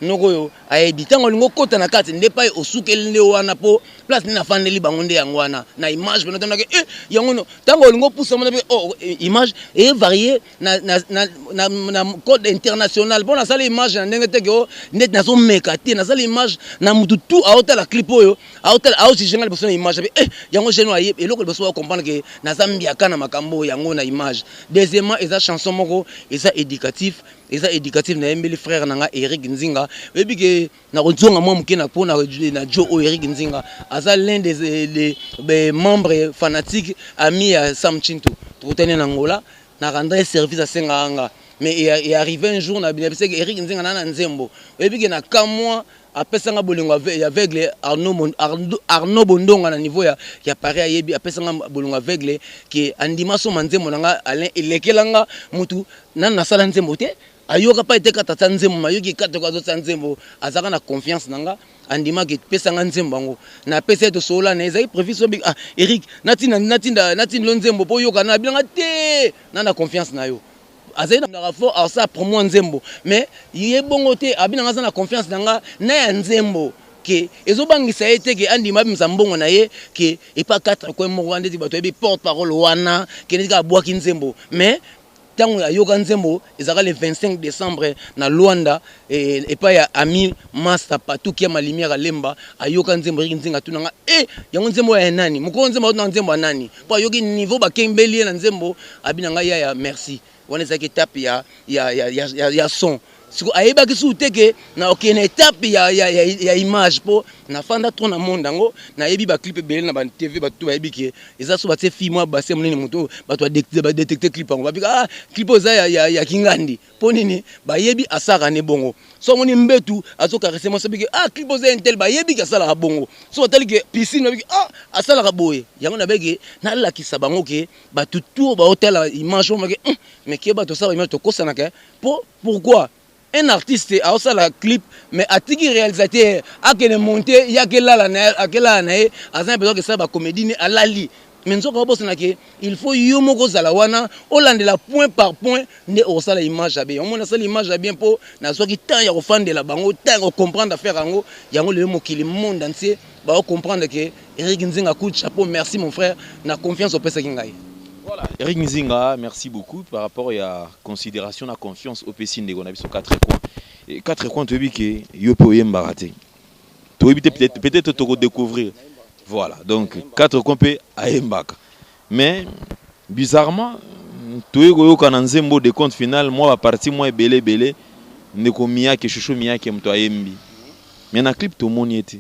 noko oyo ayebi. Ntango olingi okota na kati nde pai osukeli nde wana, mpo place nde nafandeli bango nde yango wana na image mpena tondake yango no. Ntango olingi opusa mona mpe oh, image evarie na code international, mpo nasala image na ndenge teke o ndeti nazomeka te. Nasala image na mutu tu aotala clip oyo, aotala, aojuge nga liboso na image abe yango jeune ayebi eloko liboso, bacomprendre ke naza mbiaka na makambo yango na image. Deuxièmement, eza chanson moko eza éducatif, eza éducatif. Nayembeli frère na nga Eric Nzinga. Oyebi ke nakozonga mwa moke na mpo na jo oyo Eric Nzinga aza l'un des membres fanatiques, ami ya Sam Chinto. Tokutani na Ngola, na rendre service asengaka nga. Mais e arrivé un jour na binabiseke Eric Nzinga na nzembo. Oyebi ke na kamwa apesanga bolingo ya aveugle. Arnaud Bondonga na niveau ya Paris ayebi, apesanga bolingo aveugle ke andima soma nzembo na nga. Alain elekelanga mutu nanu nasala nzembo te, ayoka pa ete kata tia nzembo, mayoki kata ko azotia nzembo, azalaka na confiance na nga, andimaki epesanga nzembo yango. Napesa ye, tosolola na ye, ezalaki prévu so ah, Eric, natinda natinda natindelo nzembo mpo oyoka na bilanga te na confiance na yo. Azali na fort asala promo ya nzembo, mais ye bongo te. Abinanga aza na confiance na nga na ya nzembo ke ezobangisa ye te ke andima abimisa mbongo na ye ke epa quatre coin moko wana ndeti bato yebi porte parole wana ke neti kaka abwaki nzembo. Mais ntango ayoka nzembo, ezalaka le 25 décembre na Luanda, epai ya ami Master Patuki ya Malimière Alemba. Ayoka nzembo, Eriki Nzinga atunanga e yango nzembo ya nani, mokolo nzembo atunanga nzembo ya nani, mpo ayoki niveau bakembeli ye na nzembo. Abi na ngai yaya merci. Wana ezalaki étape ya son. Siko ayebaki suku te ke na okende étape ya image, mpo nafanda trop na monde yango, nayebi baclip ebele na batv. Bato bayebi ke eza so batie fille mwa base monene, moto bato badetecte clip yango, babika ah, clip oyo eza ya kingandi. Mpo nini? Bayebi asalaka ne bongo. So amoni mbetu azokarese mwasi, abiki ah, clip oyo eza intel. Bayebi ke asalaka bongo. So batali ke piscine, babiki ah, asalaka boye. Yango nabeki nalakisa bango ke bato tu baotala image oyo make, mais ke bato osala image tokosanaka. Po pourquoi un artiste aosala clip mais atiki réalisateur akende monte ye, akelala na ye, akelala na ye, aza na besoin kesala bacomédie ne alali? Mais nzoka obosana ke il faut yo moko ozala wana, olandela point par point nde okosala image ya bien. Omoni asala image ya bien mpo nazwaki temps ya kofandela bango, temps ya kocomprendre affaire yango. Yango lelo mokili, monde entier baocomprendre ke Eric Nzinga, coup de chapeau, merci mon frère na confiance opesaki ngai. Voilà, Eric Nzinga, merci beaucoup par rapport à considération, la confiance opesi ndeko na biso 4 coins. Et 4 coins, toyebi ke yo mpe oyembaka te. Toyebi te, peut-être toko découvrir. Voilà, donc 4 coins mpe ayembaka. Mais bizarrement, toye koyoka na nzembo de compte final, mwa bapartie mwa ebele ebele, ndeko Miyake, Shushu Miyake moto ayembi. Mais na clip tomoni ete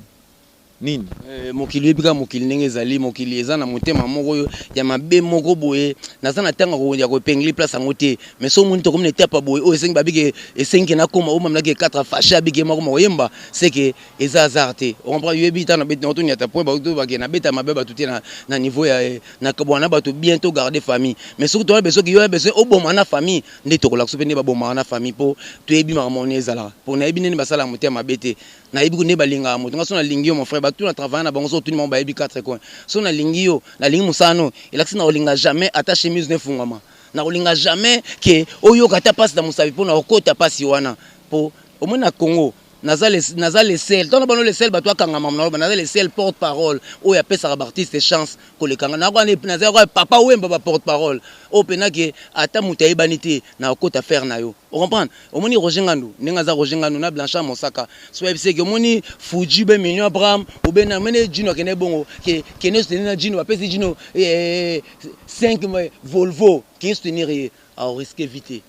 nini? Mokili oyebi kaka mokili ndenge ezali. Mokili eza na motema moko oyo ya mabe moko boye. Naza na ntango ya koepengeli place yango te, mais so omoni tokomi na etape boye oyo esengi babike, esengi nakoma oyo mamelaki 4 fashe abike moko makoyemba, c'est que eza hasard te. Ocomprend? Yoyebi ntango nabeti toniata point, bake nabeta mabe bato te na niveau ya nakabwana na bato bien, to garder famille. Mais soki toza besoin, yo ya besoin oboma na famille, nde tokolakisa mpe nde babomaka na famille, mpo toyebi makambo wana ezalaka. Mpo nayebi ndenge basalaka motema mabe te, nayebi nde balingaka moto. Nga so nalingi yo, mon frère, bato na travaille na bango, so otuni bango, bayebi 4 coins. So nalingi yo, nalingi mosala no, elakisi na kolinga jamais ata chemise no efungwama, na kolinga jamais ke oyoka ata mpasi na mosapi, mpo na kokota mpasi wana. Mpo omoni na Congo, naza le seul, ntango bano le seul, bato akangama na naza le seul porte parole oyo apesaka baartiste chance kolekanga. Naza papa Wemba, baporte parole oyo mpena ke ata moto ayebani te na kokota faire na yo. Ocomprendre? Omoni Roger Ngandu ndenge aza, Roger Ngandu na Blanchard Mosaka, so bayebisi eke omoni Fuji be Million Abraham obe na mene Jino akende bongo ke kende soutenir na Jino, bapesi Jino 5 Volvo, kende soutenir ye, aoriske vite.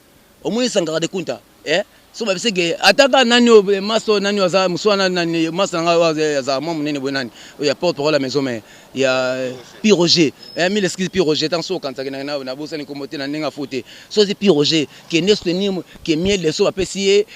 Omoni Sankara de Kunta, eh? So babisi ke ata kaka nani oyo maso oyo, nani aza mosu wana, nani masa na ngai azala mwa monene boye, nani oyo ya porte parole ya maison mare ya Pi Roger, mille excuse Pi Roger, ntango so okanisaki nabosani nkombo te na ndenge afo te. So ezi Pi Roger, kende soutenir ke Miel de so bapesi ye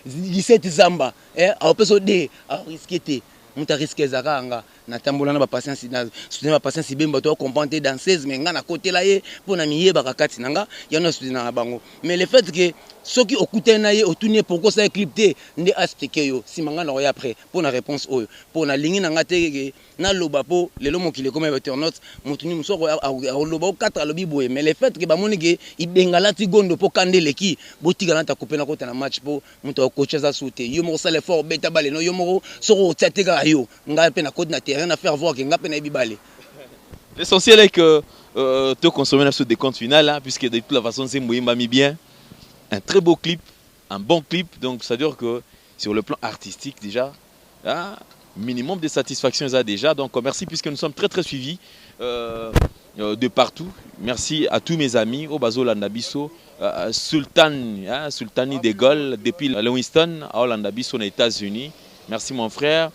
17 zamba, aopesa o de aoriske te. Moto ariske ezalaka nga. Natambola na bapatience, na soutenir bapatience ibemba, bato bacomprendre te danseuse, mais nga nakotela ye mpo na miyebaka kati na nga, yango na soutenir na bango. Mais le fait que soki okutani na ye, otuni ye pourquoi osala clip te, nde aexplike yo. Nsima nga na koya après mpo na réponse oyo, mpo nalingi na nga te ke naloba, mpo lelo mokili ekoma ya bainternaute. Moto nini mosu akoloba o 4 alobi boye, mais le fait ke bamoni ke Ibenga alati gondo mpo kanda eleki, botika nata coupe na kota na match, mpo moto akocoache aza su te. Yo moko sala effort, obeta bale no yo moko. Soki otia te kaka yo, ngai mpe nakoti na terrain na faire voir ke ngai mpe nayebi bale. L'essentiel est que te consommer sur des comptes final, hein, puisque de toute la façon, c'est mis bien. Un très beau clip, un bon clip. Donc, c'est-à-dire que sur le plan artistique, déjà, hein, minimum de satisfaction, ça déjà. Donc, merci, puisque nous sommes très très suivis de partout. Merci à tous mes amis, oyo bazolanda biso, Sultan, hein, Sultani de Gaulle, depuis Lewiston, azolanda biso, aux États-Unis. Merci mon frère.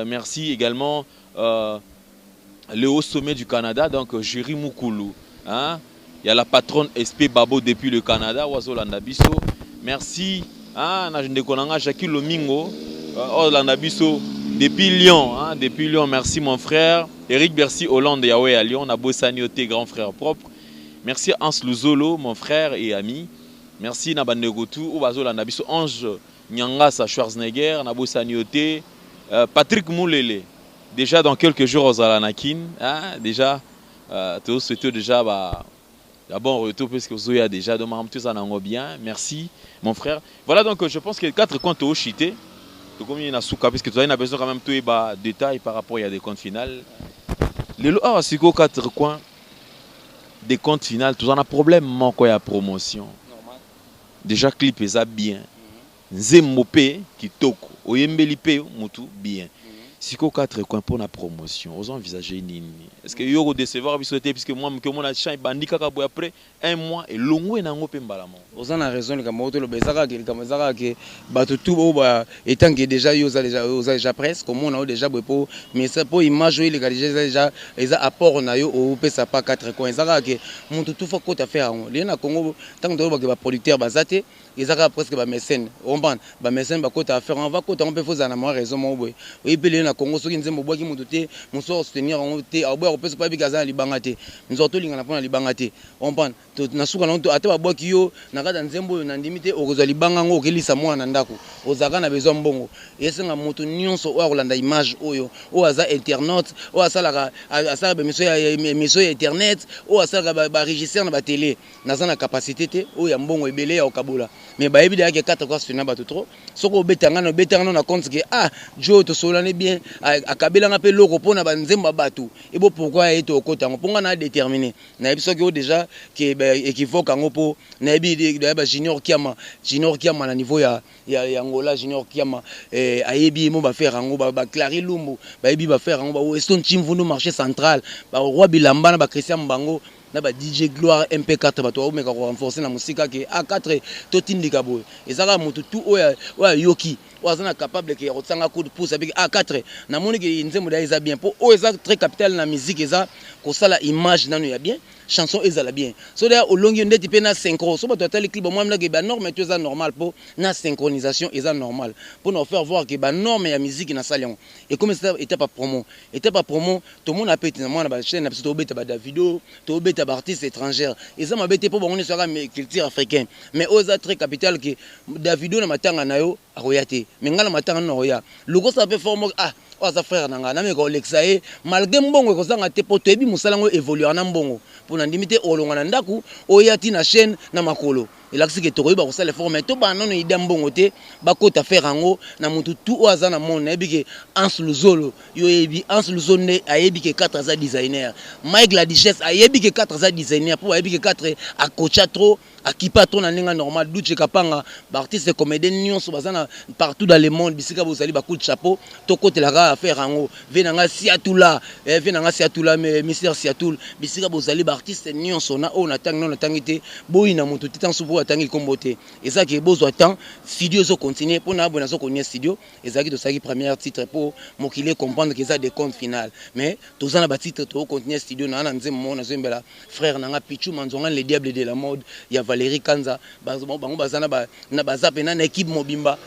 Merci également le haut sommet du Canada, donc Jury Mukulu. Hein? Il y a la patronne SP Babo depuis le Canada, azolanda biso. Merci. Hein, na Jackie Lomingo, azolanda biso depuis Lyon. Hein, depuis Lyon, merci mon frère. Eric Bercy Hollande, Yahweh à Lyon, Nabosani yo te, grand frère propre. Merci Hans Luzolo, mon frère et ami. Merci na bandeko tout, oyo bazolanda biso, Ange Nyangasa Schwarzenegger, Nabosani yo te. Patrick Moulele, déjà dans quelques jours ozala na Kin, hein, déjà tu souhaite déjà bah un bon retour puisque ozoya déjà donc tout ça nango bien. Merci mon frère. Voilà, donc je pense que quatre comptes au chité. Donc comme il y a souka puisque tu as besoin quand même tout ba détails par rapport il y a des comptes final. Lelo awa siko quatre coins des comptes final, tout en a problème moko ya promotion. Déjà clip eza bien. Nzembo pe kitoko, oyembeli pe mutu bien. Siko quatre coins pour la promotion, ozo envisager nini? Est-ce que yo décevoir biso te, puisque moi que mona champ bandi kaka boye, après un mois et longwe nango pe mbala moko? Oza na raison. Likambo oyo toloba eza kaka likambo eza kaka ke bato tu oyo ba etant que déjà yo oza déjà presque omona oyo déjà boye, po mais po image oyo eleka déjà, eza déjà eza apport na yo opesa pa quatre coins. Eza kaka ke moto tu fa kota faire yango. Lelo na Congo, ntango toyobake baproducteur baza te, eza kaka presque bamécène. Comprendre, bamécène bakota affaire yango, bakota yango mpe fo ozala na mwa raison moko boye. Oyebi mpe lelo na Congo, soki nzembo obwaki moto te, mosu akosoutenir yango te, aboya kopesa mpo ayebiki aza na libanga te. Nzoka tolingana mpo na libanga te. Comprendre, na suka nango, ata babwaki yo na kati ya nzembo oyo, nandimi te okozwa libanga yango okelisa mwana na ndako. Ozalaka na besoin mbongo. Esenga moto nyonso oyo akolanda image oyo, oyo aza internaute, oyo asalaka baémission ya internet, oyo asalaka barégisseur na batele, naza na capacité te oyo ya mbongo ebele ya kokabola. Mais bayebi deja ke 4 quoi na bato trop. Soki obeta nga, na obeta nga na compte ke ah, jo tosolani bien, akabelanga mpe eloko mpo na banzembo ya bato ebo. Pourquoi ye tokota yango? Mpo nga na déterminé, nayebi soki oyo déjà ke équivoque yango, mpo nayebi ba Junior Kiama, Junior Kiama na niveau ya Angola. Junior Kiama ayebi ye mo bafere yango, baclari Lumbu bayebi bafere yango, baweston Chimvundu, marché central, baroi bilamba na bachristian bango na ba DJ Gloire MP4. Bato baomeka korenforcer na mosika ke A4 totindika boye. Eza kaka motu tu oyo ayoki, oyo aza na capable ke ya kotianga coup de pouce, abiki A4. Namoni ke nzembo da eza bien, mpo oyo eza très capital na musique, eza kosala image nano ya bien, chanson ezala bien. So deya olongi ndeti mpe na synchro, so bato batali clip, bamwamilaki banorme to eza normal, mpo na synchronisation eza normal, mpo na faire voir ke banorme ya musique nasali yango. Ekomi étape ya promo. Étape ya promo, tomona mpe ete na mwana bachaîne na biso tobeta baDavido, tobeta baartiste étrangère. Eza mabe te, mpo bango nyonso yaka culture africain. Mais oyo eza très capital ke Davido na matanga na yo akoya te, mais ngai na matanga nano akoya. Lokosala mpe forme, ah, oyo aza frère na ngai, nameka kolekisa ye malgré mbongo ekozanga te, mpo toyebi mosala yango évoluer na mbongo. Mpo na ndimi te olonga na ndako oya ti na chaîne na makolo, elakisi ke tokoyeba kosala effort. Mais tobana nano ida mbongo te, bakota faire yango na motu tu oyo aza na monde. Nayebi ke Hans Luzolo, yo oyebi Hans Luzolo nde ayebi ke 4 aza designer. Mike la Duchesse ayebi ke 4 aza designer, mpo ayebi ke 4 akocha trop, akipa trop na ndenge normal. Duche Kapanga, baartiste comédien nyonso baza na partout dans le monde, bisika bozali, bacoup de chapeau. Tokotelaka affaire yango. Ve na nga Siatula, ve na nga Siatula, Mister Siatul, bisika bozali, baartiste nyonso na oyo natangi nano natangi te, boyina moto te. Ntanso mpo atangi likombo te, eza ke bozwa temps, studio ezocontinue. Mpo na boye nazokonie studio ezalaki, tosalaki première titre mpo mokili ecomprendre ke eza décompte final. Mais toza na batitre, tokocontinue studio na nzembo moko nazoyembela frère na nga Pichu Manzongani, le diable de la mode ya Valérie Kanza. Bango baza na baza mpena na équipe mobimba,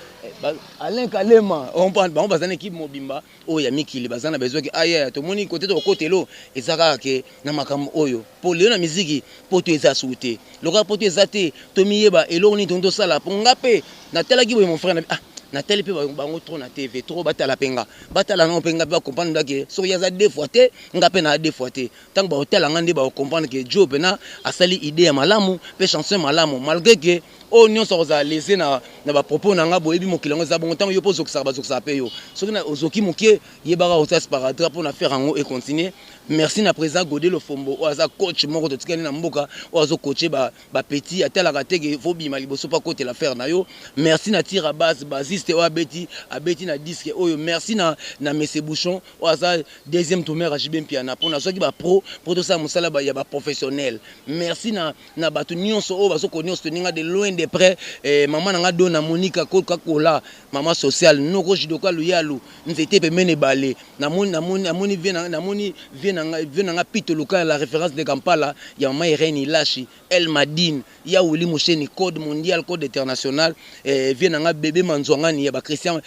Alain Kalema, bango baza na équipe mobimba oyo ya mikili, baza na besoin ke aya. Tomoni kote tokotelo eza kaka ke na makambo oyo, mpo lelo na miziki poto eza suku te. Lokola poto eza te, tomiyeba eloko nini tongi tosala. Mpo nga mpe natalaki boye, mon frère na, ah, natali mpe bango trop na TV trop, batala mpe nga, batala nango mpe nga mpe bacomprendre ndake soki aza deux fois te, nga mpe na deux fois te. Ntango baotala nga nde bakocomprendre ke jo mpena asali idée ya malamu mpe chanson ya malamu, malgré ke oyo nyonso akozala lese na bapropos na nga. Boyebi mokili yango eza bongo. Ntango yo mpo ozokisaka, bazokisaka mpe yo. Soki ozoki moke, yebaka kotia sparadrap mpo na faire yango econtinue. Merci na président Godé Lofombo oyo aza coach moko totikali na mboka, oyo azocoache bapetit, atalaka te ke fo bima liboso mpo akotela affaire na yo. Merci na Tira Base, basiste oyo abeti na disque oyo. Merci na Mese Bouchon oyo aza deuxième tourmeur ya JB Mpiana, mpo nazwaki bapro mpo tosala mosala ya baprofessionnel. Merci na bato nyonso oyo bazoko nyonso toninga de loin, de près. Mama na nga Dona Monika Kokakola, mama sociale, noko Jidoka Luyalu, nzete pembeni ebale. Namoni vie na nga Pito Luka, la référence de Kampala ya mama Irene Ilashi, El Madine ya Willi Musheni, code mondial, code international. Vie na nga bébé Manzwangani ya bachristien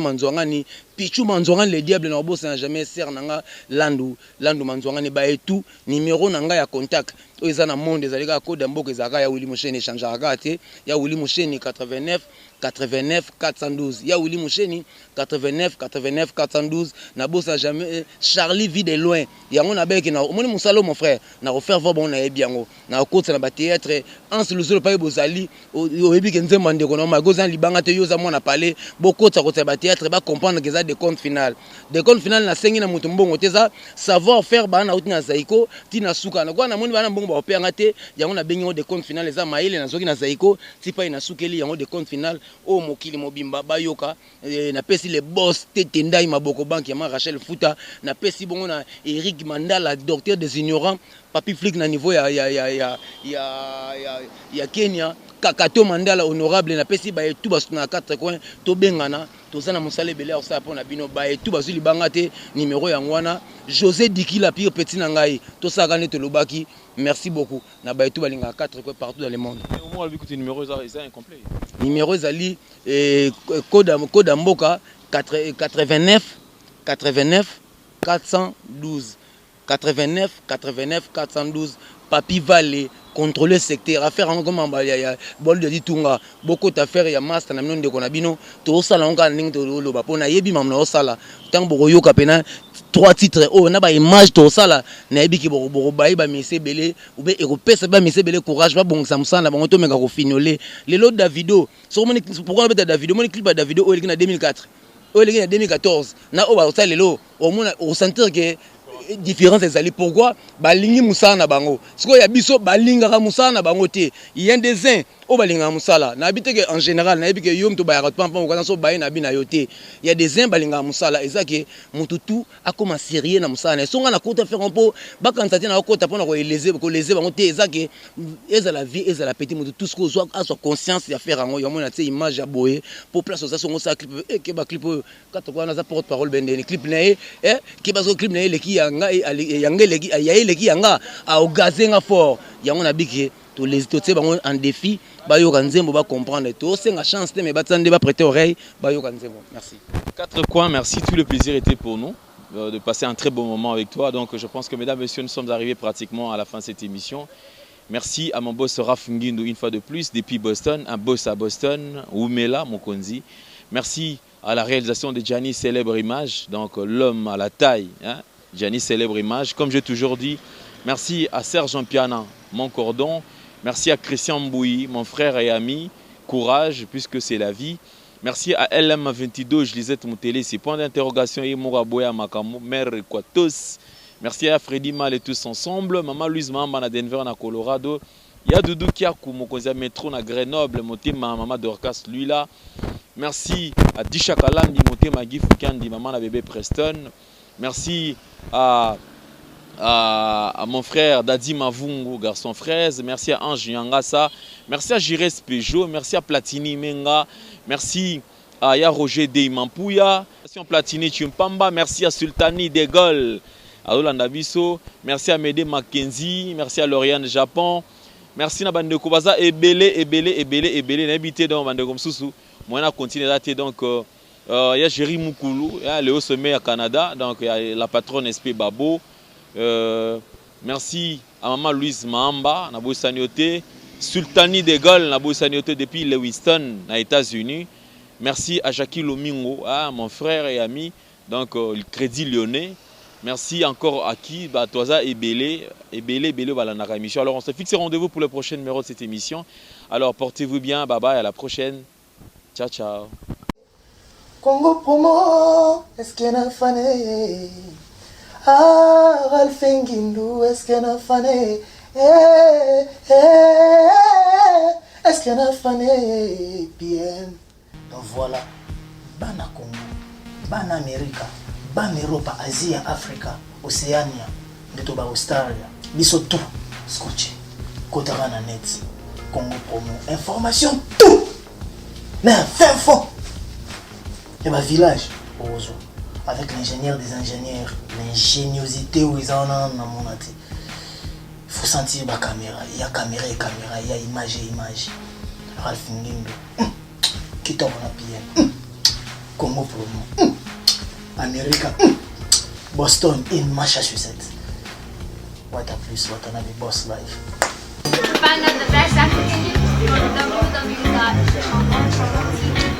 Manzwangani, Pichu Manzwangani, le diable na obosana jamais. Sere na nga Landu, Landu Manzwangani, baetu. Numéro na ngai ya contact oyo eza na monde ezali kaka code ya mboka, ezalaka ya Willi Musheni, echangeaka kaka te. Ya Willi Musheni, 89 89 412. Ya Willi Musheni, 89 89 412. Nabosa jamais Charlie Vie de loin. Yango nabeki na omoni mosala, mon frère, na kofaire voir bango, nayebi yango, na kokotisa na bathéâtre. Anse Luzolo pai bozali, oyebi ke nzembo ya ndeko na malgré oza na libanga te, yo oza mwana pale, bokotisa kotisa bathéâtre, bacomprendre ke eza décompte final. Décompte final, nasengi na moto mbongo te, eza savoir faire. Bana nauti na Zaiko ntina suka na kwa, namoni bana mbongo bakopeyanga te, yango nabengi yango décompte final. Eza mayele nazwaki na Zaiko ti pai nasukeli yango décompte final oyo mokili mobimba bayoka. Napesi le boss Tete Ndai Maboko, banque ya ma Rachel Futa. Napesi bongo na Eric Mandala, docteur des ignorants, Papi Flick na niveau ya Kenya, Kakato Mandala honorable. Napesi baetu basu na quatre coins, tobengana, toza na mosala ebele ya kosala mpo na bino. Baetu bazwi libanga te, numero yango wana. José Dikila, pire petit na ngai, tosalaka nde tolobaki. Merci beaucoup na baetu balingaka quatre coins partout dans le monde. Numéro eza incomplet. Numéro ezali code ya mboka 89 89 412, 89 89 412. Papy Vale controle secteur affaire yango koma ya ya bolu ya ditunga bokota affaire ya master na bino ndeko na bino tozosala yango kaka ndenge toloba mpo nayebi mamu naosala ntango bokoyoka mpena trois titres oyo na baimage tokosala nayebi ke bokobaye bamese ebele obe ekopesa bamese ebele courage babongisa mosala na bango tomeka kofinole lelo Davido soki omoni pourquoi nabeta Davido omoni clip ya Davido oyo eleki na 2004 oyo eleki na 2014 na oyo bakosala lelo omona osentir ke différence ezali. Pourquoi? Balingi mosala na bango. Sikoyo ya biso balingaka mosala na bango te. Ya des uns oyo balingaka mosala, nayebi te ke en général, nayebi ke yo moto bayaka pampa okana so baye na bi na yo te. Ya des uns balingaka mosala, eza ke motu tu akoma sérieux na mosala na ye. So nga nakota faire mpo bakanisa te nakota mpona koeleze koleze bango te. Eza ke ezala vie ezala petit, motu tu sikoyo ozwa azwa conscience ya faire yango. Yango na tie image ya boye mpo place oza songo osala clip ekeba clip oyo kata wana aza porte parole bendeni clip na ye keba so clip na ye eleki yanga yanga eleki ya eleki yanga aogaze nga fort. Yango na biki totie bango en défi, bayoka nzembo, bacomprendre. Tosenga chance te, mais batia nde baprêter oreille, bayoka nzembo. Merci. Quatre coins, merci. Tout le plaisir était pour nous de passer un très bon moment avec toi. Donc je pense que, mesdames, messieurs, nous sommes arrivés pratiquement à la fin de cette émission. Merci à mon boss Raf Ngindu une fois de plus depuis Boston, un boss à Boston, Oumela Mokonzi. Merci à la réalisation de Gianni Célèbre Image, donc l'homme à la taille, hein, Gianni Célèbre Image. Comme j'ai toujours dit, merci à Serge Piana, mon cordon. Merci à Christian Mbouy, mon frère et ami. Courage, puisque c'est la vie. Merci à LM22, Lisette Moutélé, c'est point d'interrogation, et Mouraboya Makamo, mère Equatos. Merci à Freddy Mal et tous ensemble. Maman Louise Mamba na Denver, na Colorado. Ya Doudou Kiakou, mokonzi métro na Grenoble, Motema, Maman Dorcas, lui là. Merci à Disha Kalambi, Motema Guy Fukandi, Maman na bébé Preston. Merci à mon frère Dadi Mavungu, garçon fraise. Merci à Ange Nyangasa. Merci à Jires Peugeot. Merci à Platini Menga. Merci à Ya Roger Deimampuya. Merci à Platini Chimpamba. Merci à Sultani De Gaulle. À Rolanda Bisso. Merci à Médé Mackenzie. Merci à Lauriane Japon. Merci na bandeko baza ebele ebele ebele ebele na ebité donc bandeko msusu moi na continue là donc ya Jerry Mukulu ya Léo Sommet à Canada, donc ya la patronne SP Babo. Merci à maman Louise Mahamba na Bosanioté, Sultani de Gaulle na Bosanioté depuis Lewiston na États-Unis. Merci à Jackie Lomingo, ah, mon frère et ami, donc le Crédit Lyonnais. Merci encore à qui, bah, Toisa Ebele, Ebele, Ebele, voilà, la émission. Alors, on se fixe rendez-vous pour le prochain numéro de cette émission. Alors, portez-vous bien, bye bye, à la prochaine. Ciao, ciao. Congo promo, est-ce qu'il y a fané? Ah, Ralph Ngindu, est-ce qu'il y a fané? Eh, eh, est-ce qu'il y a fané? Bien. Donc voilà, bana Congo, bana Amerika, bana Europa, Asia, Afrika, Océania, nde ba Australia, biso tout scotché. Kotaka na net, Congo promo, information tout. Mais fin fond. Et ma village, Ozo, avec l'ingénieur des ingénieurs, l'ingéniosité où ils en ont dans mon Il faut sentir la caméra. Il y a caméra et caméra, il y a image et image. Ralph Ngindu, qui tombe en PM. Congo promo, America, Boston in Massachusetts. What a plus, what another boss life. Find out the best African news, go to www.congopromotv.